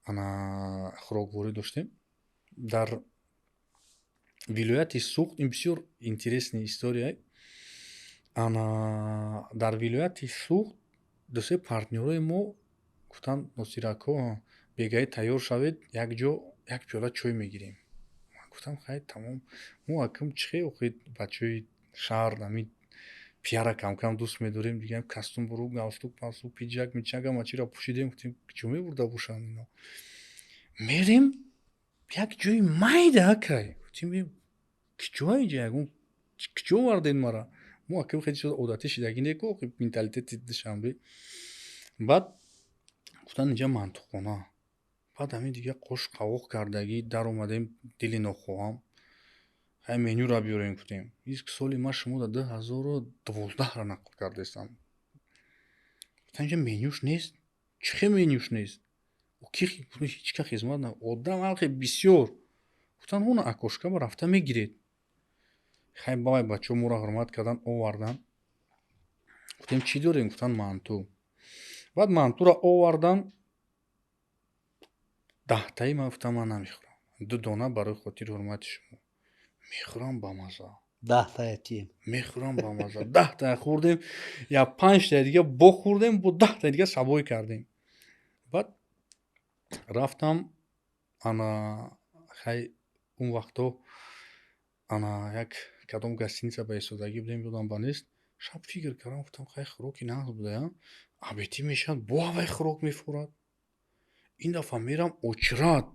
ана хӯрокворӣ доштем дар вилояти Суғд. Ин бисёр интересный история. Ана дар вилояти Суғд дусе партнёрои мо гуфтанд: «Носирако, бегаӣ тайёр шавед, як ҷо як пиёла чой мегирем». Ман гуфтам: «Хай, тамом». Мо акм чихе охи, бачаҳои шаҳр ами Пиара камкам дӯст медорем дига, костюм буру, галстук палстук, пиджак мичак, ҳама чиро пӯшидем. Гуфтем, куҷо мебурда бошанд ино? Мерем, як ҷои майда, акай. Гуфтем, куҷоа инҷа? Ягон куҷо овардед мара? Мо, акай, хеле чиз одатӣ шидагӣ неку, менталитети Душанбе. Баъд гуфтанд, инҷа мантухона. Баъд ҳамин дига қош қавоқ кардагӣ даромадем, дили нохоҳам. Ҳай, менюра биёрем, гуфтем. Соли ман шумо 2012-ра нақл кардестам. Гуфтам, инҷа менюш нест. Чӣ хел менюш нест? Ки ҳеҷ ка хизмат на, одам ҳалқи бисёр. Гуфтанд, ҳона окошка ба рафта мегиред. Хай, бавай, бачаҳо моро ҳурмат кардан, овардан. Гуфтем, чӣ дорем? Гуфтанд, манту. Баъд мантура овардан, 10таи. Ман гуфтам, ман намехӯрам, ду дона барои хотири ҳурмати шумо мехӯрам, бамаза. 10тая тием. Мехӯрам, бамаза. 10тая хӯрдем, я панҷтая дига бо хӯрдем, бо 10таи дига сабой кардем. Баъд рафтам, ана, хай, он вақто, ана, як кадом гостиница ба истодагӣ будем, ёдам ба нест. Шаб фикр кардам, гуфтам, хай, хӯроки нағз будая, обедӣ мешавад, бо ҳавай хӯрок мефурад. Ин дафъа мерам очрат.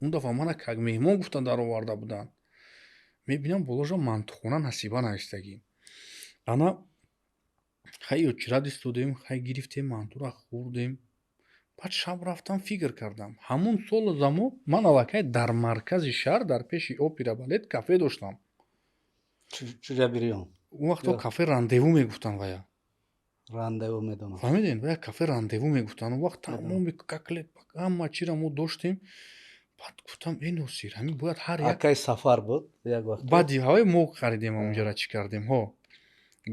Он дафъа мана как меҳмон гуфта дароварда буданд. Мебинам, боложа мантухона Насиба навистагӣ. Ана, хай, очрат истодем, хай, гирифтем, мантура хӯрдем. Баъд шаб рафтам, фикр кардам, ҳамун солу замон ман аллакай дар маркази шаҳр, дар пеши опера балет кафе доштам. Чуҷа бирён? Он вақто кафе Рандеву мегуфтанд вая. Рандеву, медонам. Фаҳмидем, вая кафе Рандеву мегуфтанд. Он вақт тамоми котлет, ҳама чиро мо доштем. Баъд гуфтам, э, Носир, ҳамин бояд ҳар як Акай Сафар буд як вақт. Баъди ҳавай мо харидем, онҷара чӣ кардем, ҳо,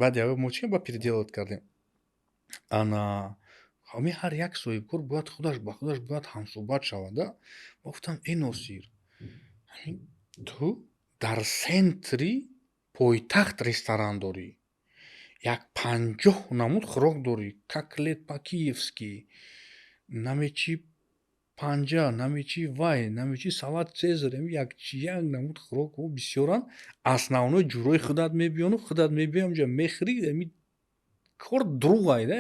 баъди ҳавай мо чӣ ба переделать кардем. Ана, ҳамин ҳар як соҳибкор бояд худаш ба худаш бояд ҳамсӯҳбат шавада. Ма гуфтам, э, Носир, ҳамин ту дар центри пойтахт ресторан дорӣ, як 50 намуд хӯрок дорӣ, котлет по-киевски, намечи панҷа, намечи вай, намечи салат Цезар, як як намуд хӯрокҳо бисёранд. Основной ҷурои худат мебиёну худат мебиёй, ҳамҷа мехӯрӣ. Ами кор дурӯғайда,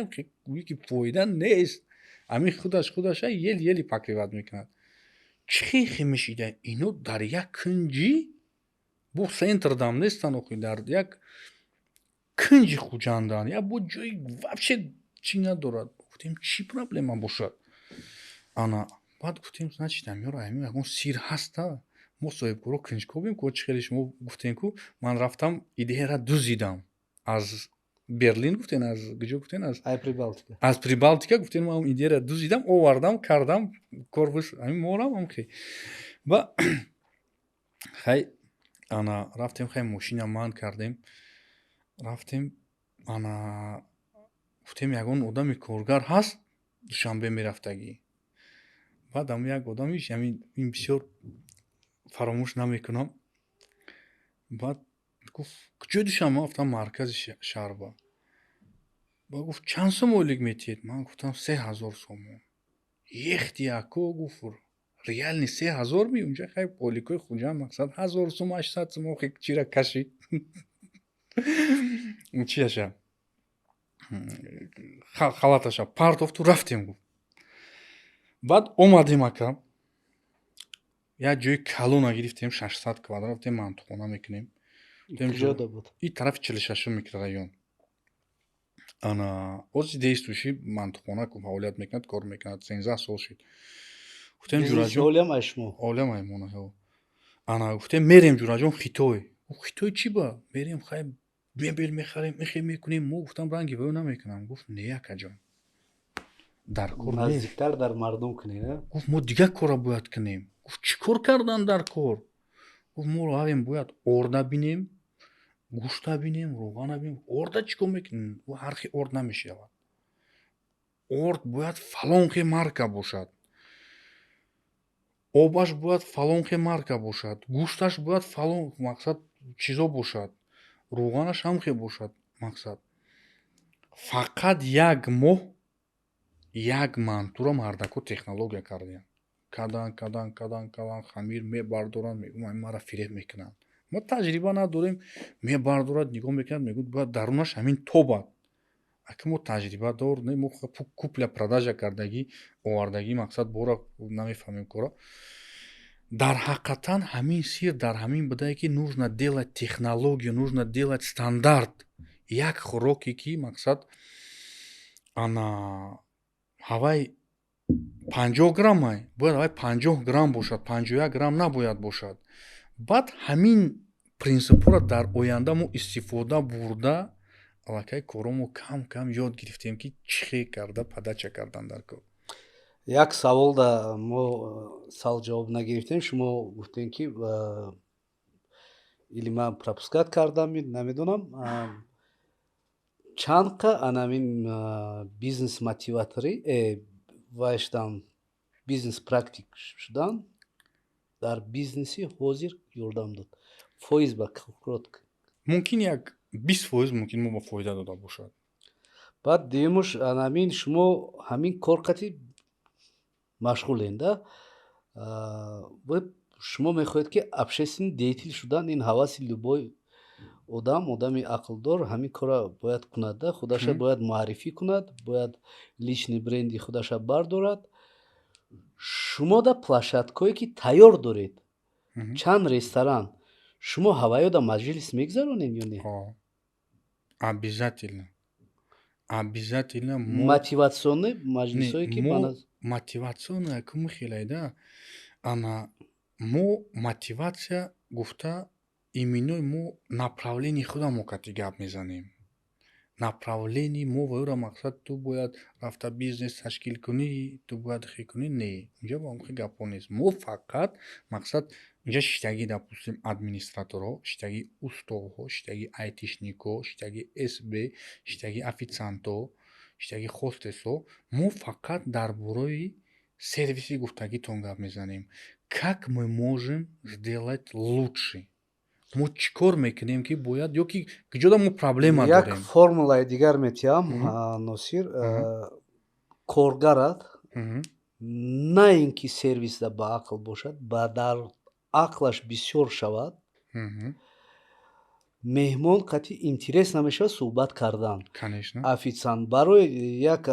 ки фоида нест. Ҳамин худаш худаша еле-еле покрывать мекунад. Чӣ хел мешида, ино дар як кунҷи, бо центр дам нестанд охи, дар як кунҷи Хуҷанданд, як бо ҷои вообще чӣ надорад. Гуфтем, чӣ проблема бошад? Ана, баъд гуфтем, значит, амёро ами ягон сир ҳаста. Мо соҳибкоро кунҷкобем ку. Чӣ хеле шумо гуфтем ку, ман рафтам, идеяра дузидам аз Берлин, гуфтен, аз куҷо гуфтен, аз Ай, Прибалтика. Аз Прибалтика, гуфтен. Ман идеяра дузидам, овардам, кардам, кор бус. Ҳамин морам ҳамхе ва хай, ана, рафтем, хай, мошина ман кардем, рафтем. Ана, гуфтем, ягон одами коргар ҳаст, Душанбе мерафтагӣ? Баъд ам як одамиш, ҳамин ин бисёр фаромӯш намекунам. Баъд гуфт, куҷои Душанбе? Ман гуфтам, маркази шаҳрба. Ба гуфт, чанд сом ойлик метиҳед? Ман гуфтам, 3000 сомон. Ехти ако, гуфт, реально 3000 ми? Унҷа, хай, ойликҳои Хуҷанд, мақсад, 1000 сум, 800 сум. Охи, чира кашид, чияша, халаташа партофту рафтем, гуфт. Баъд омадем, ака, як ҷои калона гирифтем, 600 квадрат. Гуфтем, мантухона мекунем. Куҷода буд? И тарафи 46-ум микрорайон. Ана, ози действующий мантухона фаъолият мекунад, кор мекунад, 13 сол шид. Гуфтем, ҷураҷон, Олиам ай шумо? Олиам аймона. Ана, гуфтем, мерем, ҷураҷон, Хитой. Хитой чӣ ба мерем? Хай, мебел мехарем, мехе мекунем. Мо, гуфтам, ранги ваё намекунам. Гуфт, не, акаҷон, дар кор нест. Наздиктар дар мардум кунед? Гуфт, мо дигар кора бояд кунем. Гуфт, чӣ кор кардан дар кор? Гуфт, мо равем, бояд орда бинем, гӯшта бинем, роғана бинем. Орда чӣ кор мекунем? Ҳар хел орд намешавад, орд бояд фалон хел марка бошад, обаш бояд фалон хел марка бошад, гӯшташ бояд фалон, мақсад, чизо бошад, рӯғанаш ҳам хел бошад. Мақсад, фақат як моҳ як мантура мардако технология кардем, кадан, кадан, кадан, кадан, хамир мебардоранд. Мегӯм, мара фиреб мекунанд. Мо таҷриба надорем. Мебардорад, нигоҳ мекунад, мегӯяд, бояд дарунаш ҳамин тобад. Ака, мо таҷрибадор не, мо купля продажа кардагӣ, овардагӣ, мақсад, бора намефаҳмем кора. Дар ҳақиқатан ҳамин сир дар ҳамин будае, ки нужно делать технологию, нужно делать стандарт. Як хӯроке, ки, мақсад, ана ҳавай 50 граммай, бояд ҳавай 50 грамм бошад, 51 грамм набояд бошад. Баъд ҳамин принсипҳоро дар оянда мо истифода бурда, аллакай коромо кам кам ёд гирифтем, ки чӣ хел карда подача кардан дар кор. Як савол да мо сал ҷавоб нагирифтем. Шумо гуфтем, ки или ман пропускать кардам, намедонам, чанд қа анамин бизнес мотиваторӣ вай шудан, бизнес практик шудан дар бизнеси ҳозир ёрдам дод, фоиз ба коротко? Мумкин, як 20%, мумкин, мо ба фоида дода бошад. Баъд дуюмуш, анамин шумо ҳамин кор қати машғулен да, шумо мехоҳед, ки общественный деятель шудан. Ин ҳаваси любой одам, одами ақлдор ҳамин корро бояд кунад да, худаша бояд муаррифӣ кунад, бояд личный бренди худаша бардорад. Шумо да площадкое, ки тайёр доред, чанд ресторан, шумо ҳаваёда маҷлис мегузаронед ё не? Обязательно, обязательно. Мотивационный маҷлисое, ки Мотивационная куму хелайда, ана мо мотиватсия гуфта, иминои мо направление худамо кати гап мезанем. Направление мо ва ӯра, мақсад, ту бояд рафта бизнес ташкил кунӣ, ту бояд хе кунӣ, не, инҷа ба ҳамхел гапҳо нест. Мо фақат, мақсад, инҷа шиштагӣ, допустим, администраторҳо, шиштагӣ устоҳо, шиштагӣ айтишникҳо, шиштагӣ сб, шиштагӣ официантҳо, шиштагӣ хостесҳо. Мо фақат дар бораи сервиси гуфтагитон гап мезанем, как мы можем сделать лучше, мо чӣ кор мекунем, ки бояд, ё ки куҷода мо проблема Як дорем. формулаи дигар метиҳам, Носир. Коргарат на ин ки сервисда ба ақл бошад, ба дар ақлаш бисёр шавад, меҳмон қатъи интерес намешавад суҳбат кардан. Конечно. Официант барои як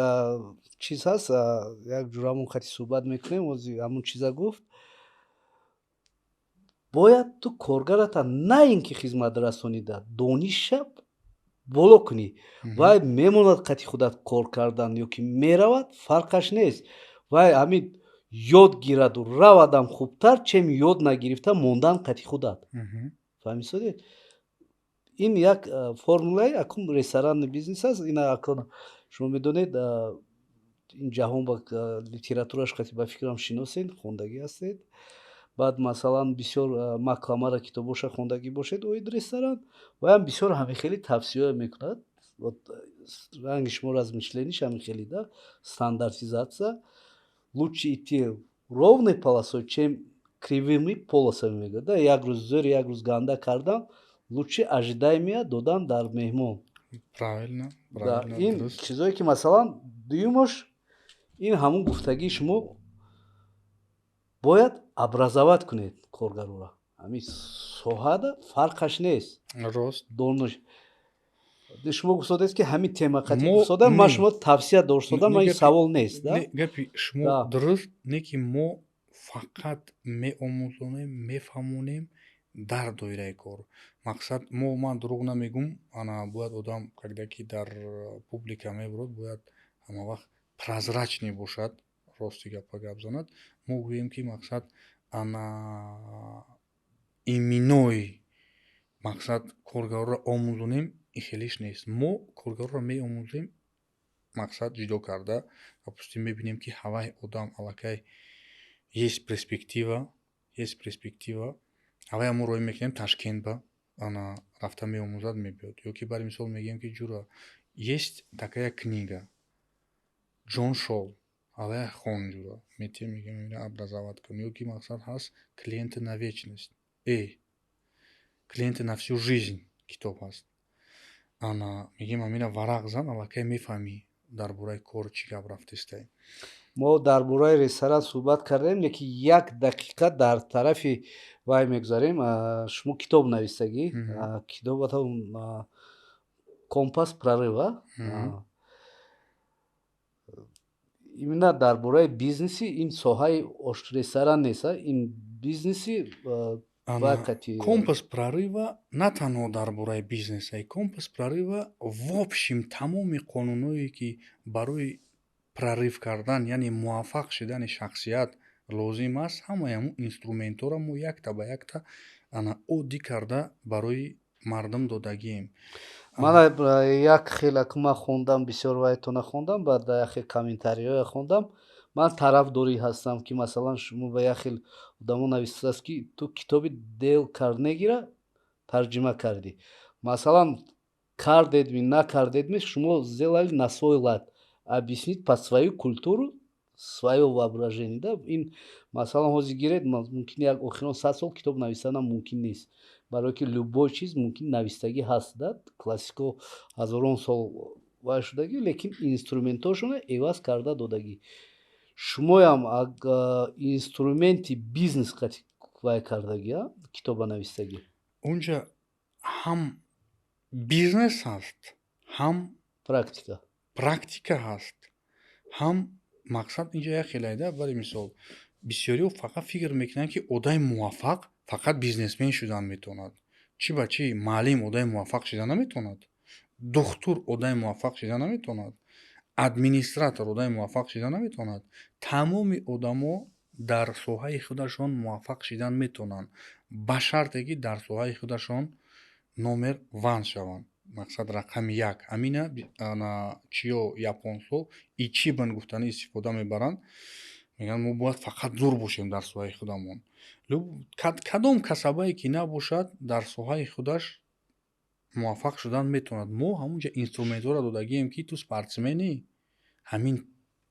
чиз ҳаст, як ҷурамон қатъи суҳбат мекунем, ози ҳамун чиза гуфт. Бояд ту коргарата на ин ки хизматрасонида дониша боло кунӣ. Вай мемонад қатъи худат кор кардан ё ки меравад, фарқаш нест. Вай ҳамин ёд гираду равадам хубтар, чем ёд нагирифта мондан қатъи худат. Фаҳмисодед? Ин як формулаи акун ресторанный бизнес аст. Ина акун шумо медонед, ин ҷаҳон ба литератураш қатъи, ба фикрам, шиносед, хондагӣ ҳастед. Баъд, масалан, бисёр Макламара китобоша хондагӣ бошед оид ресторан, ваям бисёр ҳамин хели тавсия мекунад. Вот ранги шумо размышлениш ҳамин хели да, стандартизация, лучше идти ровной полосой, чем кривыми полосами, мегӯяд да. Як рӯз зӯр, як рӯз ганда кардан, лучше ожидаемия додан дар меҳмон. Правильно. Да, правильно. Ин Дуруст. чизое, ки, масалан, дуюмаш, ин ҳамун гуфтагии шумо, бояд образовать кунед коргароро, ҳамин соҳада фарқаш нест. Рост. Дониш шумо гуфтодед, ки ҳамин тема қатъи Мо гуфтодам, ман не. шумо тавсия доштодам, Не, ин савол нест да. Не, гапи шумо Да. дуруст, не ки мо фақат меомӯзонем, мефаҳмонем дар доираи кор. Мақсад, мо, ман дурӯғ намегум, ана бояд одам, когда ки дар публика мебурад, бояд ҳама вақт прозрачный бошад, рости гапа гап занад. Мо гӯем, ки, мақсад, ана иминои, мақсад, коргарро омӯзонем, ин хелиш нест. Мо коргарро меомӯзем, мақсад, ҷудо карда, допустим, мебинем, ки ҳавай одам аллакай есть перспектива, есть перспектива, ҳавая мо роҳӣ мекунем Ташкент ба, ана рафта меомӯзад, мебиёд. Ё ки, бари мисол, мегӯем, ки ҷура, есть такая книга, Ҷон Шол, ҳавая хон, ҷура, метиҳем, мегӯем, ина образовать кун. Ё ки, мақсад, ҳаст «Клиенты на вечность», «Клиенты на всю жизнь» китоб ҳаст. Ана мегӯем, амина варақ зан, аллакай мефаҳмӣ, дар бораи кор чӣ гап рафтестай. Мо дар бораи ресторан суҳбат кардем, лекин як дақиқа дар тарафи вай мегузарем. Шумо китоб навистагӣ, китобатон «Компас прорыва», именно дар бораи бизнеси, ин соҳаи ресторан нест, ин бизнеси. «Компас прорыва» на танҳо дар бораи бизнес, «Компас прорыва» в общем тамоми қонунҳое, ки барои прорыв кардан, яъне муваффақ шудани шахсият лозим аст, ҳамаи ҳамун инструментҳоро мо якта ба якта ана оддӣ карда барои мардум додагием. Мана як хелак ман хондам, бисёр вайтона хондам, баъд як хел комментариҳое хондам. Ман тарафдорӣ ҳастам, ки масалан шумо ба як хел одамо навистааст, ки ту китоби Дейл Карнегира тарҷима кардӣ. Масалан, кардедми, накардедми, шумо сделали на свой лад, объяснить под свою культуру, свое воображение, да. Ин масалан ҳозир гиред, мумкин як охирон 100 сол китоб навистанам мумкин нест, барое ки любой чиз мумкин навистагӣ ҳаст, да, классико ҳазорон сол вай шудагӣ, лекин инструментҳошона иваз карда додагӣ. Шумоям инструменти бизнес қати вай кардагӣ, китоба навистагӣ. Унҷа ҳам бизнес ҳаст, ҳам практика. Практика ҳаст, ҳам мақсад инҷа як хелайда. Барои мисол, бисёриҳо фақат фикр мекунанд, ки одами муваффақ фақат бизнесмен шудан метавонад. Чӣ ба чӣ, муаллим одами муваффақ шида наметавонад, духтур одами муваффақ шида наметавонад, администратор одами муваффақ шида наметавонад. Тамоми одамо дар соҳаи худашон муваффақ шидан метавонанд, ба шарте ки дар соҳаи худашон номер one шаванд, мақсад рақами як. Ҳамина чиё, японсо ичибан гуфтани истифода мебаранд, мегӯянд: мо бояд фақат зур бошем дар соҳаи худамон. Кадом касабае ки набошад, дар соҳаи худаш муваффақ шудан метавонад. Мо ҳамунҷа инструментҳоро додагием, ки ту спортсменӣ, ҳамин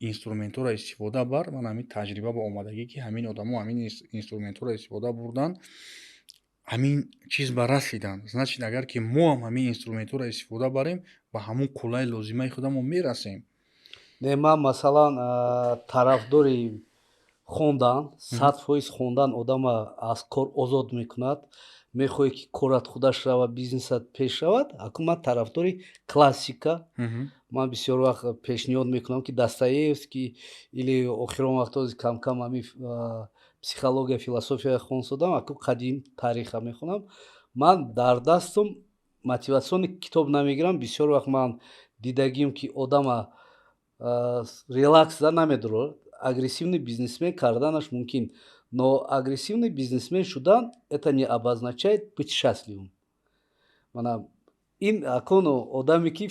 инструментҳоро истифода бар. Ман ҳамин таҷриба ба омадагӣ, ки ҳамин одамо ҳамин инструментҳоро истифода бурданд, ҳамин чиз ба расиданд. Значит, агар ки мо ҳам ҳамин инструментҳоро истифода барем, ба ҳамун қуллаи лозимаи худамон мерасем. Не, ман масалан тарафдори хондан, 100%. Хондан одама аз кор озод мекунад. Мехоҳӣ, ки корат худаш равад, бизнесат пеш равад. Акун ман тарафдори классика. Ман бисёр вақт пешниҳод мекунам, ки Достоевский или охирон вақтҳо камкам ҳамин психология, философия хонсодам, акун қадим тариха мехонам. Ман дар дастум мотивационный китоб намегирам. Бисёр вақт ман дидагим, ки одама релакс да намедорад. Агрессивный бизнесмен карданаш мумкин, но агрессивный бизнесмен шудан — это не обозначает быть счастливым. Мана ин акун одаме, ки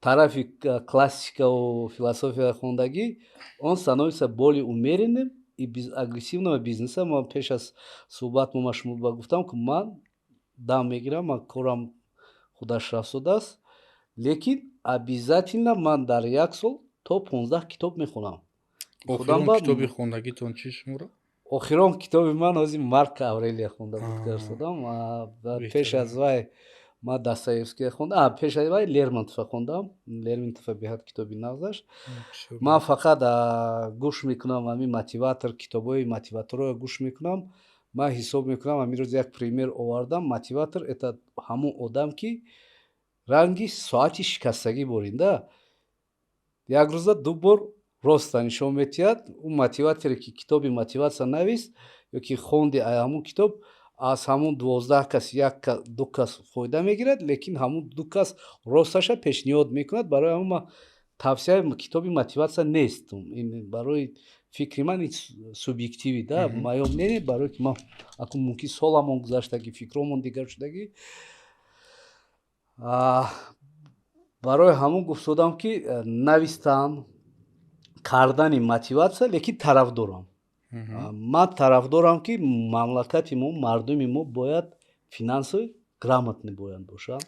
тарафи классикаву философия хондагӣ, он становится более умеренным и без агрессивного бизнеса. Ман пеш аз суҳбат мо шумо ба гуфтам, ки ман дам мегирам, ман корам худаш рафтодааст, лекин обязательно ман дар як сол то 15 китоб мехонам. Охирон китоби хондагитон чӣ шуморо? Охирон китоби ман ҳозир Марка Аврелия хонда буд. Пеш аз вай ман Достоевския хондам, пеш аз вай Лермонтова хондам. Лермонтова беҳад китоби нағзаш. Ман фақат гӯш мекунам ҳамин мотиватор, китобҳои мотиваторро гӯш мекунам. Ман ҳисоб мекунам, ҳамин рӯз як пример овардам: мотиватор — это ҳамон одам, ки ранги соати шикастагӣ боринда, як рӯза ду бор роста нишон метиҳад. Ӯ мотиваторе, ки китоби мотиватсия навист ё ки хонди ҳамун китоб, аз ҳамун 12 кас як ду кас фоида мегирад, лекин ҳамун ду кас росташа пешниҳод мекунад. Барои ҳамун ман тавсияи китоби мотиватсия нест. Ин барои фикри ман, ин субъективный, да, моё мнение, барое ки ман акун мумкин соламон гузаштагӣ, фикромон дигар шудагӣ. Барои ҳамун гуфтодам, ки навистан кардани мотиватсия, лекин тарафдорам. Ман тарафдорам, ки мамлакати мо, мардуми мо бояд финансови грамотный бояд бошанд,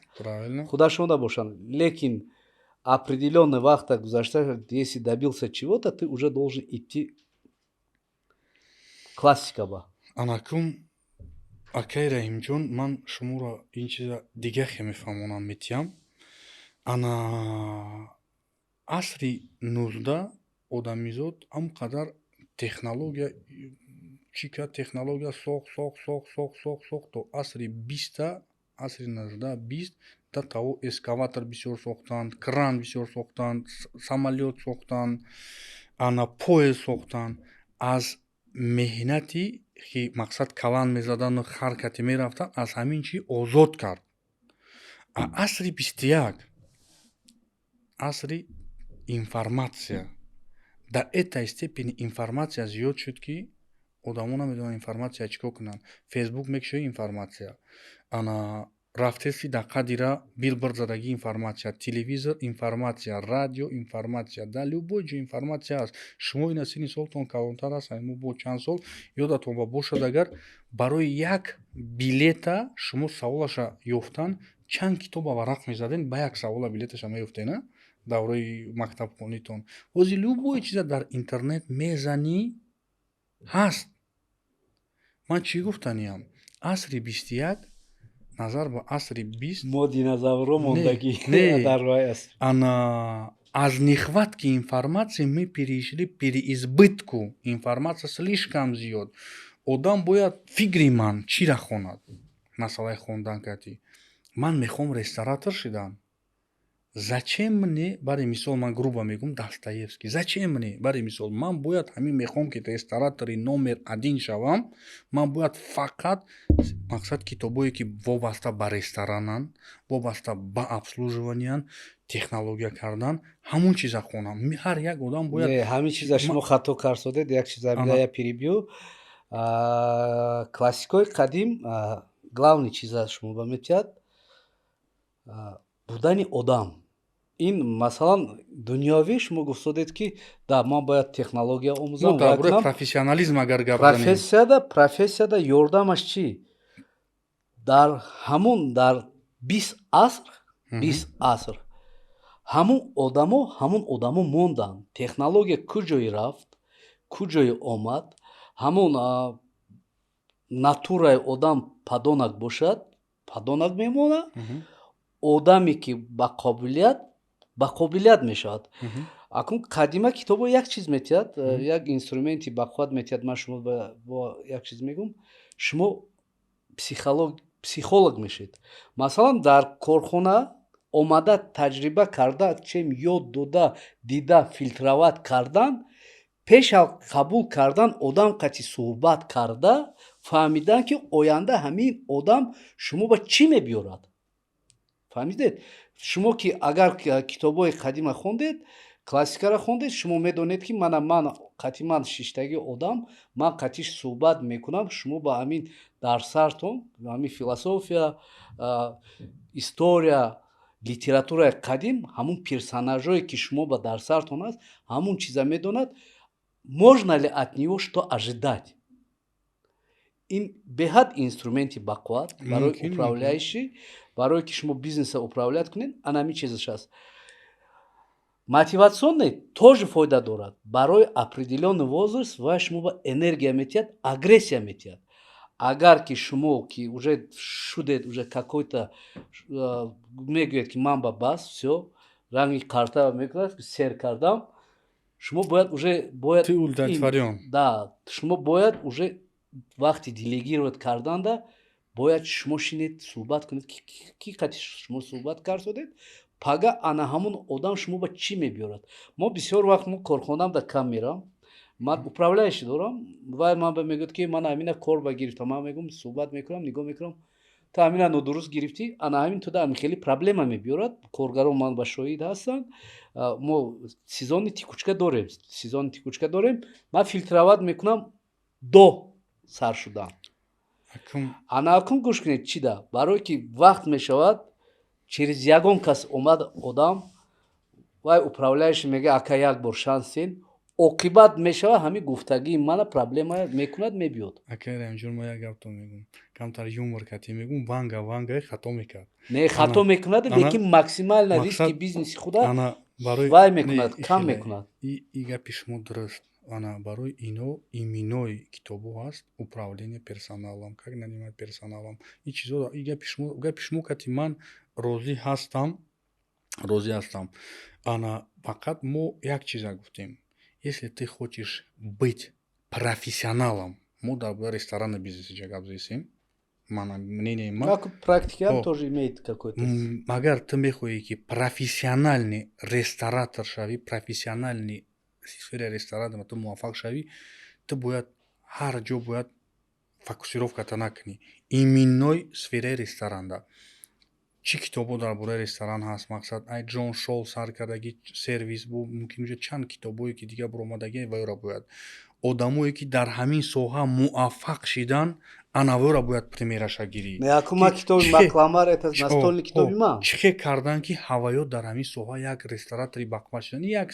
худашонда бошанд, лекин определенный вақта гузашта, если добился чего-то, ты уже должен идти классика ба. Анакун, акай Раҳимҷон, ман шуморо ин чиза дига хе мефаҳмонам, метиҳам. Ана. Асри 19 одамизод ҳам қадар технология чӣ кард, технология сохт, сохт, сохт, сохт, сохт, сохт, то асри биста, асри 19, 20 да того экскаватор бисёр сохтанд, кран бисёр сохтанд, самолёт сохтанд, ана поезд сохтанд. Аз меҳнати ки мақсад калан мезадану ҳаракате мерафтанд, аз ҳамин чӣ озод кард. А асри 21 асри информация. До этой степени информация зиёд шуд, ки одамо намедонанд информация чӣ кор кунанд. Фейсбук мекушои, информация, ана рафтеси дар қадира билборд задагӣ, информация, телевизор информация, радио информация, дар любой ҷо информация аст. Шумо ина синни солтон калонтар аст мо бо чанд сол. Ёдатон ба бошад, агар барои як билета шумо саволаша ёфтан чанд китоба варақ мезаден, ба як савола билеташа меёфтен, а давраи мактабхонитон. Ҳозир любой чиза дар интернет мезанӣ, ҳаст. Ман чӣ гуфтаниям? Асри 21 назар ба асри 20 Мо динозаврҳо мондагӣ не. дар вай аст. Ана аз нехватки информации мы перешли переизбытку информация, слишком зиёд. Одам бояд, фикри ман, чира хонад? Масъалаи хондан кардӣ. Ман мехоҳам ресторатор шидан. Зачем мне, бари мисол, ман грубо мегӯм, Достоевский зачем мне? Бари мисол, ман бояд ҳамин мехоҳам, ки ресторатори номер один шавам, ман бояд фақат, мақсад, китобое ки вобаста ба ресторананд, вобаста ба обслуживаниян, технология кардан, ҳамун чиза хонам. Ҳар як одам бояд Не, ҳамин чиза шумо хато карсодед. Як чиза я перебью. Классикҳои қадим главный чиза шумо ба метиҳад будани одам. Ин масалан дунёвӣ шумо гуфтодед, ки да, ман бояд технология омӯзам. Мо дар бораи профессионализм агар гап занем. Профессияда ёрдамаш чӣ? Дар ҳамун дар 20 аср, 20 аср ҳамун одамо монданд. Технология куҷое рафт, куҷое омад, ҳамун натураи одам подонок бошад, подонок мемонад. Одаме ки ба қобилият мешавад. Акун қадима китобо як чиз метиҳад, як инструменти бақувват метиҳад. Ман шумо бо як чиз мегӯм: шумо психолог мешед. Масалан, дар корхона омада таҷриба карда, чем ёд дода, дида, фильтровать кардан, пеш аз қабул кардан одам қати суҳбат карда фаҳмидан, ки оянда ҳамин одам шумо ба чӣ мебиёрад. Фаҳмидед? Шумо ки агар китобҳои қадима хондед, классикаро хондед, шумо медонед, ки мана ман қати ман шиштаги одам, ман қатиш суҳбат мекунам, шумо ба ҳамин дар сартон ҳамин философия, история, литератураи қадим, ҳамун персонажое ки шумо ба дар сартон аст, ҳамун чиза медонад, можно ли от него что ожидать. Ин беҳад инструменти бақувват барои управляющий, барое ки шумо бизнеса управлять кунед. Ана ҳамин чизаш аст. Мотивационный тоже фоида дорад барои определённый возраст ва шумо ба энергия метиҳад, агрессия метиҳад. Агар ки шумо ки уже шудед, уже какой-то мегӯед, ки ман ба бас, всё, ранги карта мекунад, сер кардам, шумо бояд уже бояд Ты удовлетворён. Да, шумо бояд уже вақти делегировать карданда бояд шумо шинед, суҳбат кунед, ки қати шумо суҳбат кардодед, пага ана ҳамун одам шумо ба чӣ мебиёрад. Мо бисёр вақт мо корхонаам да кам мерам, ман управляющий дорам. Вай ман ба мегӯяд, ки ман ҳамина кор ба гирифтам. Ман мегӯм, суҳбат мекунам, нигоҳ мекунам: ту ҳамина нодуруст гирифтӣ, ана ҳамин туда ҳамин хеле проблема мебиёрад. Коргарон ман ба шоҳид ҳастанд. Мо сезонный текучка дорем, сезонный текучка дорем. Ман фильтровать мекунам до сар шудан. Ана акун гӯш кунед, чӣ да барое ки вақт мешавад, через ягон кас омад одам, вай управляющий мега: «Ака, як бор шанс дин». Оқибат мешавад, ҳамин гуфтагии мана проблема мекунад, мебиёд. Ака Раимҷон, ма як гаптон мегӯм, камтар юмор кати мегӯм: Ванга Вангаи хато мекард. Не, хато мекунад, лекин максимально риски бизнеси худа вай мекунад, кам мекунад. И гапи шумо дуруст. Ана барои ино именной китобҳо ҳаст: управление персоналом, как нанимать персоналом, и чизо. И гапи шумо кати ман розӣ ҳастам. Розӣ ҳастам. Ана, фақат мо як чиза гуфтем: если ты хочешь быть профессионалом, мо дар бораи ресторанный бизнес инҷа гап зесем, мана мнение ман. Практика тоже имеет какой-то. Агар ту мехоҳӣ, ки профессиональный ресторатор шавӣ, профессиональный сфераи ресторан ту муваффақ шавӣ, ту бояд ҳар ҷо бояд фокусировката накунӣ, именно сфераи ресторанда. Чӣ китобҳо дар бораи ресторан ҳаст, мақсад, ай Ҷон Шол сар кардаги, сервис бу, мумкин уҷа чанд китобҳое ки дигар баромадаги, вайро бояд, одамое ки дар ҳамин соҳа муваффақ шидан, анавора бояд примераша гирӣ. Якума китоби Макламар, это настольный китоби ман. Чӣ хел кардан, ки ҳаваё дар ҳамин соҳа як ресторатори бақувват шидан. Як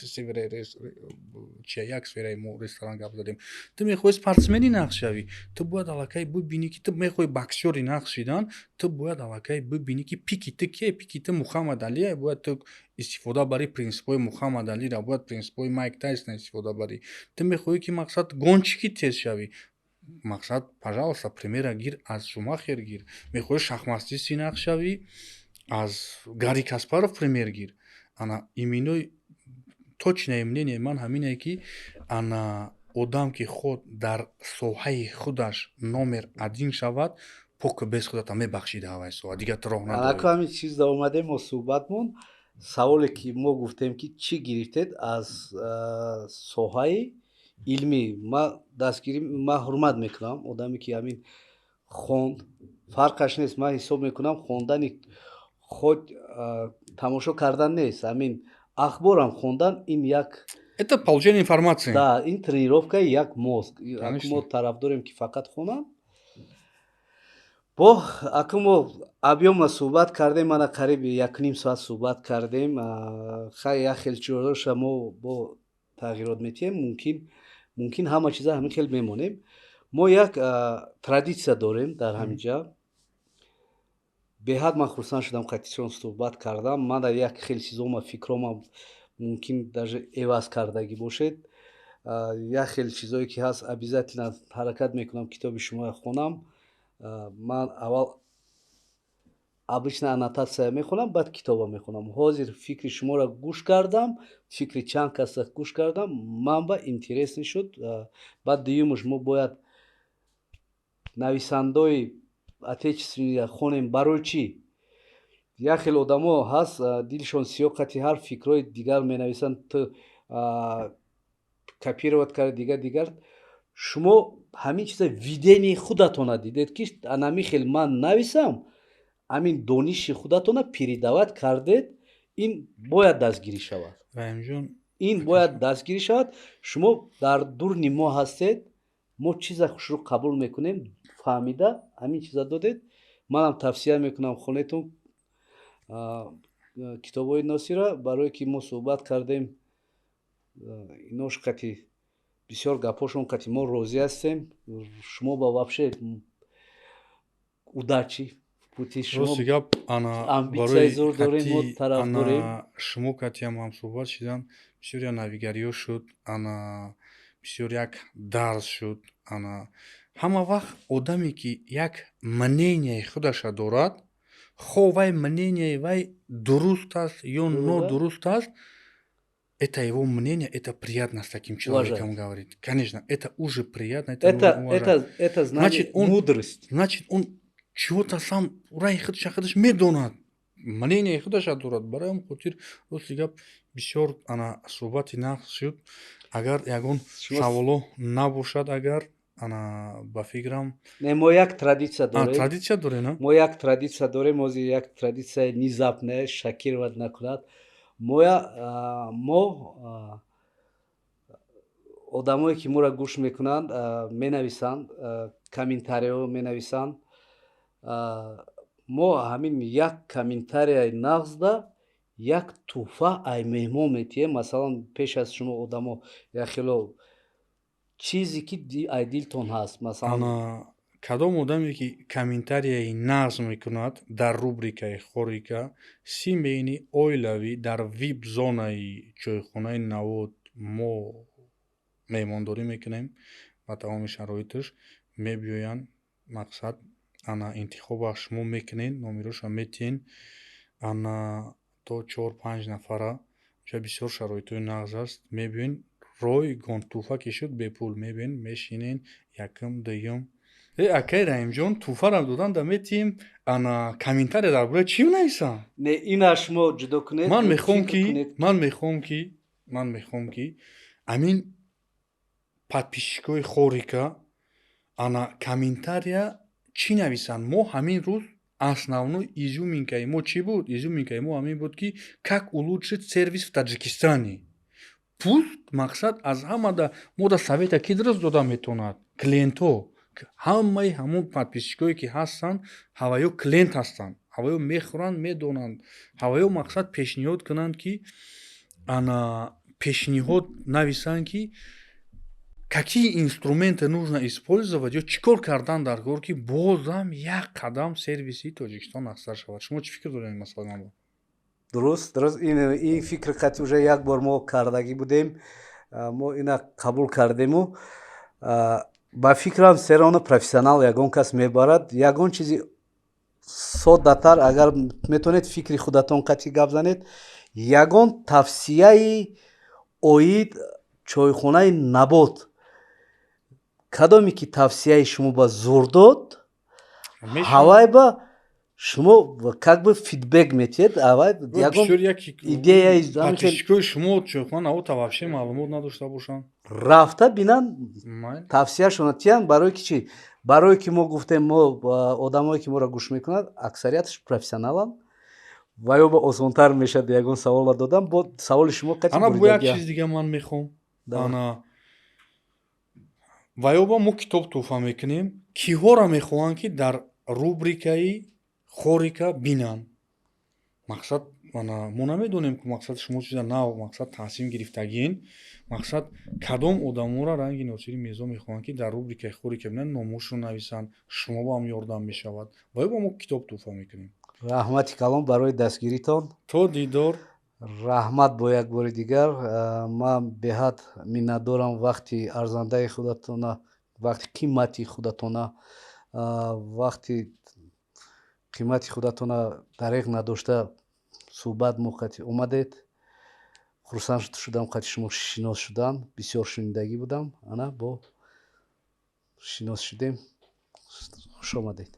чи, як сфераи мо ресторан гап задем. Ту мехоҳӣ спортсмени нағз шавӣ, ту бояд аллакай бибинӣ, ки ту мехоҳӣ боксёри нағз шидан, ту бояд аллакай бибинӣ, ки пики ту кие. Пики ту Мухаммад Алие, бояд ту истифода барӣ принсипҳои Мухаммад Алира, бояд принсипҳои Майк Тайсона истифода барӣ. Ту мехоҳӣ, ки, мақсад, гонщики тез шавӣ, мақсад, пожалуйста, примера гир, аз Шумахер гир. Мехоҳӣ шахматисти нағз шавӣ, аз Гарри Каспаров пример гир. Ана, именно точное мнение ман ҳамине, ки ана, одам ки худ дар соҳаи худаш номер один шавад, поку без худата мебахшида ҳавай соҳа, дигар ту роҳ надорӣ. Анаку ҳамин чиз да омадем мо суҳбатмон. Саволе ки мо гуфтем, ки чӣ гирифтед аз соҳаи илмӣ. Ма дастгирӣ, ма ҳурмат мекунам одаме ки ҳамин хонд, фарқаш нест. Ман ҳисоб мекунам, хондани худ тамошо кардан нест, ҳамин ахборам хондан ин як Это получение информации. Да, ин тренировкаи як мозг. Мо тараф дорем, ки фақат хонам. Бо аку мо объёмно суҳбат кардем, мана қариби 1,5 соат суҳбат кардем. Хай, як хел чизоша мо бо тағйирот метиҳем, мумкин ҳама чиза ҳамин хел мемонем. Мо як традитсия дорем дар ҳамин ҷа. Беҳад ман хурсанд шудам, қатишон суҳбат кардам. Ман дар як хел чизома фикрома мумкин даже эваз кардагӣ бошед. Як хел чизое ки ҳаст, обязательно ҳаракат мекунам китоби шуморо хонам. Ман аввал обычно аннотатсия мехонам, баъд китоба мехонам. Ҳозир фикри шуморо гӯш кардам, фикри чанд каса гӯш кардам, ман ба интересный шуд. Баъд дуюмуш, мо бояд нависандаои отечественный хонем. Барои чӣ? Як хел одамо ҳаст, дилшон сиёҳ, қати ҳар фикрҳои дигар менависанд, ту копировать кард, дигар дигар. Шумо ҳамин чиза видение худатона дидед, ки анами хел ман нависам, ҳамин дониши худатона передавать кардед. Ин бояд дастгирӣ шавад. Раҳимҷон. Ин бояд дастгирӣ шавад. Шумо дар дурни мо ҳастед, мо чиза хушрӯ қабул мекунем, фаҳмида ҳамин чиза додед. Манам тавсия мекунам, хонетон китобҳои Носира, барое ки мо суҳбат кардем, инош қати бисёр гапҳошон қати мо розӣ ҳастем. Шумо ба вообще удачи в пути шумо. Рости гап, ана, амбитсияи зур дорем, мо тараф дорем. Шумо катиам ҳамсӯҳбат шидан бисёр як навигариҳо шуд, ана, бисёр як дарс шуд. Ана, ҳама вақт одаме ки як мненияи худаша дорад, хо вай мненияи вай дуруст аст ё нодуруст аст, это его мнение, это приятно с таким человеком говорить. Конечно, это уже приятно, это Это значит он, мудрость. Значит, он чего-то сам раи худаша худаш медонад, мнение худаша дорад. Барои ҳам хотир, рости гап, бисёр, ана, суҳбати нағз шуд. Агар ягон саволо набошад, агар, ана, ба фикрам. Не, мо як традитсия дорем. Традитсия дорем. Мо як традитсия дорем, ҳозир як традитсияи внезапная шокировать накунад моя. Мо одамое ки моро гӯш мекунанд, менависанд, комментариҳо менависанд. Мо ҳамин як комментарияи нағзда як тӯҳфа ай меҳмон метиҳем. Масалан, пеш аз шумо одамо як хело чизе ки ай дилтон ҳаст, масалан. Кадом одаме ки комментарияи нағз мекунад дар рубрикаи хорика семейный, оилавӣ, дар вип зонаи чойхонаи Навод мо меҳмондорӣ мекунем ба тамоми шароиташ, мебиёянд, мақсад, ана, интихоба шумо мекунед, номероша метиҳен, ана. То чор панҷ нафара. Ҷа бисёр шароитҳои нағз аст. Мебиён, ройгон, тӯҳфа ки шуд, бепул мебиён, мешинен, якум, дуюм. Э, акай Раҳимҷон, тӯҳфарам додан да метиҳем. Ана комментария дар бораи чӣ нависам? Не, ина шумо ҷудо кунед. Ман мехоҳам фикр ки кунед. Ман мехоҳам, ки амин подписчикои хорика ана комментария чӣ нависанд. Мо ҳамин рӯз основной изюминкаи мо чӣ буд? Изюминкаи мо ҳамин буд, ки как улучшить сервис в Таджикистане. Пусть мақсад аз ҳамада мо да совета ки дуруст дода метавонад? Клиентҳо. Ҳамаи ҳамон подписчикое ки ҳастанд, ҳаваё клиент ҳастанд, ҳаваё мехӯранд, медонанд. Ҳаваё мақсад пешниҳод кунанд, ки ана пешниҳод нависанд, ки какие инструменты нужно использовать ё чӣ кор кардан дар кор, ки бозам як қадам сервиси Тоҷикистон нағзтар шавад. Шумо чӣ фикр доред ин масъала? Дуруст, ин фикр қати уже як бор мо кардагӣ будем. Мо ина қабул кардему. Ба фикрам, серона профессионал ягон кас мебарад. Ягон чизи соддатар, агар метавонед, фикри худатон қати гап занед, ягон тавсияи оид чойхонаи Набот, кадоме ки тавсияи шумо ба зур дод, ҳавай ба шумо как бы фидбек метиҳед, авай ягон идеяи. Подписчикои шумо чойхона Набота вообще маълумот надошта бошанд. Рафта бинанд, тавсияшона тиҳанд. Барои ки чӣ? Барое ки мо гуфтем, мо одамое ки моро гӯш мекунад, аксарияташ профессионаланд ва ё ба осонтар мешавад ягон савола додан. Бо саволи шумо қати. Ана, бо як чиз дига ман мехоҳам. Ана ва ё ба мо китоб тӯҳфа мекунем. Киҳоро мехоҳанд, ки дар рубрикаи хорика бинанд? Мақсад, ана мо намедонем, ки мақсад шумо чиза нав мақсад таҳсин гирифтагин. Мақсад, кадом одаморо ранги Носири Мирзо мехоҳанд, ки дар рубрикаи хорика бинанд, номошро нависанд. Шумо ба ҳам ёрдам мешавад ва ё ба мо китоб тӯҳфа мекунем. Раҳмати калон барои дастгиритон. То дидор. Раҳмат бо як бори дигар. Ман беҳад миннатдорам, вақти арзандаи худатона, вақти қимати худатона, вақти қимати худатона дареғ надошта суҳбат мо қати омадед. Хурсанд шудам қати шумо шинос шудан. Бисёр шунидагӣ будам, ана бо шинос шудем. Хуш омадед.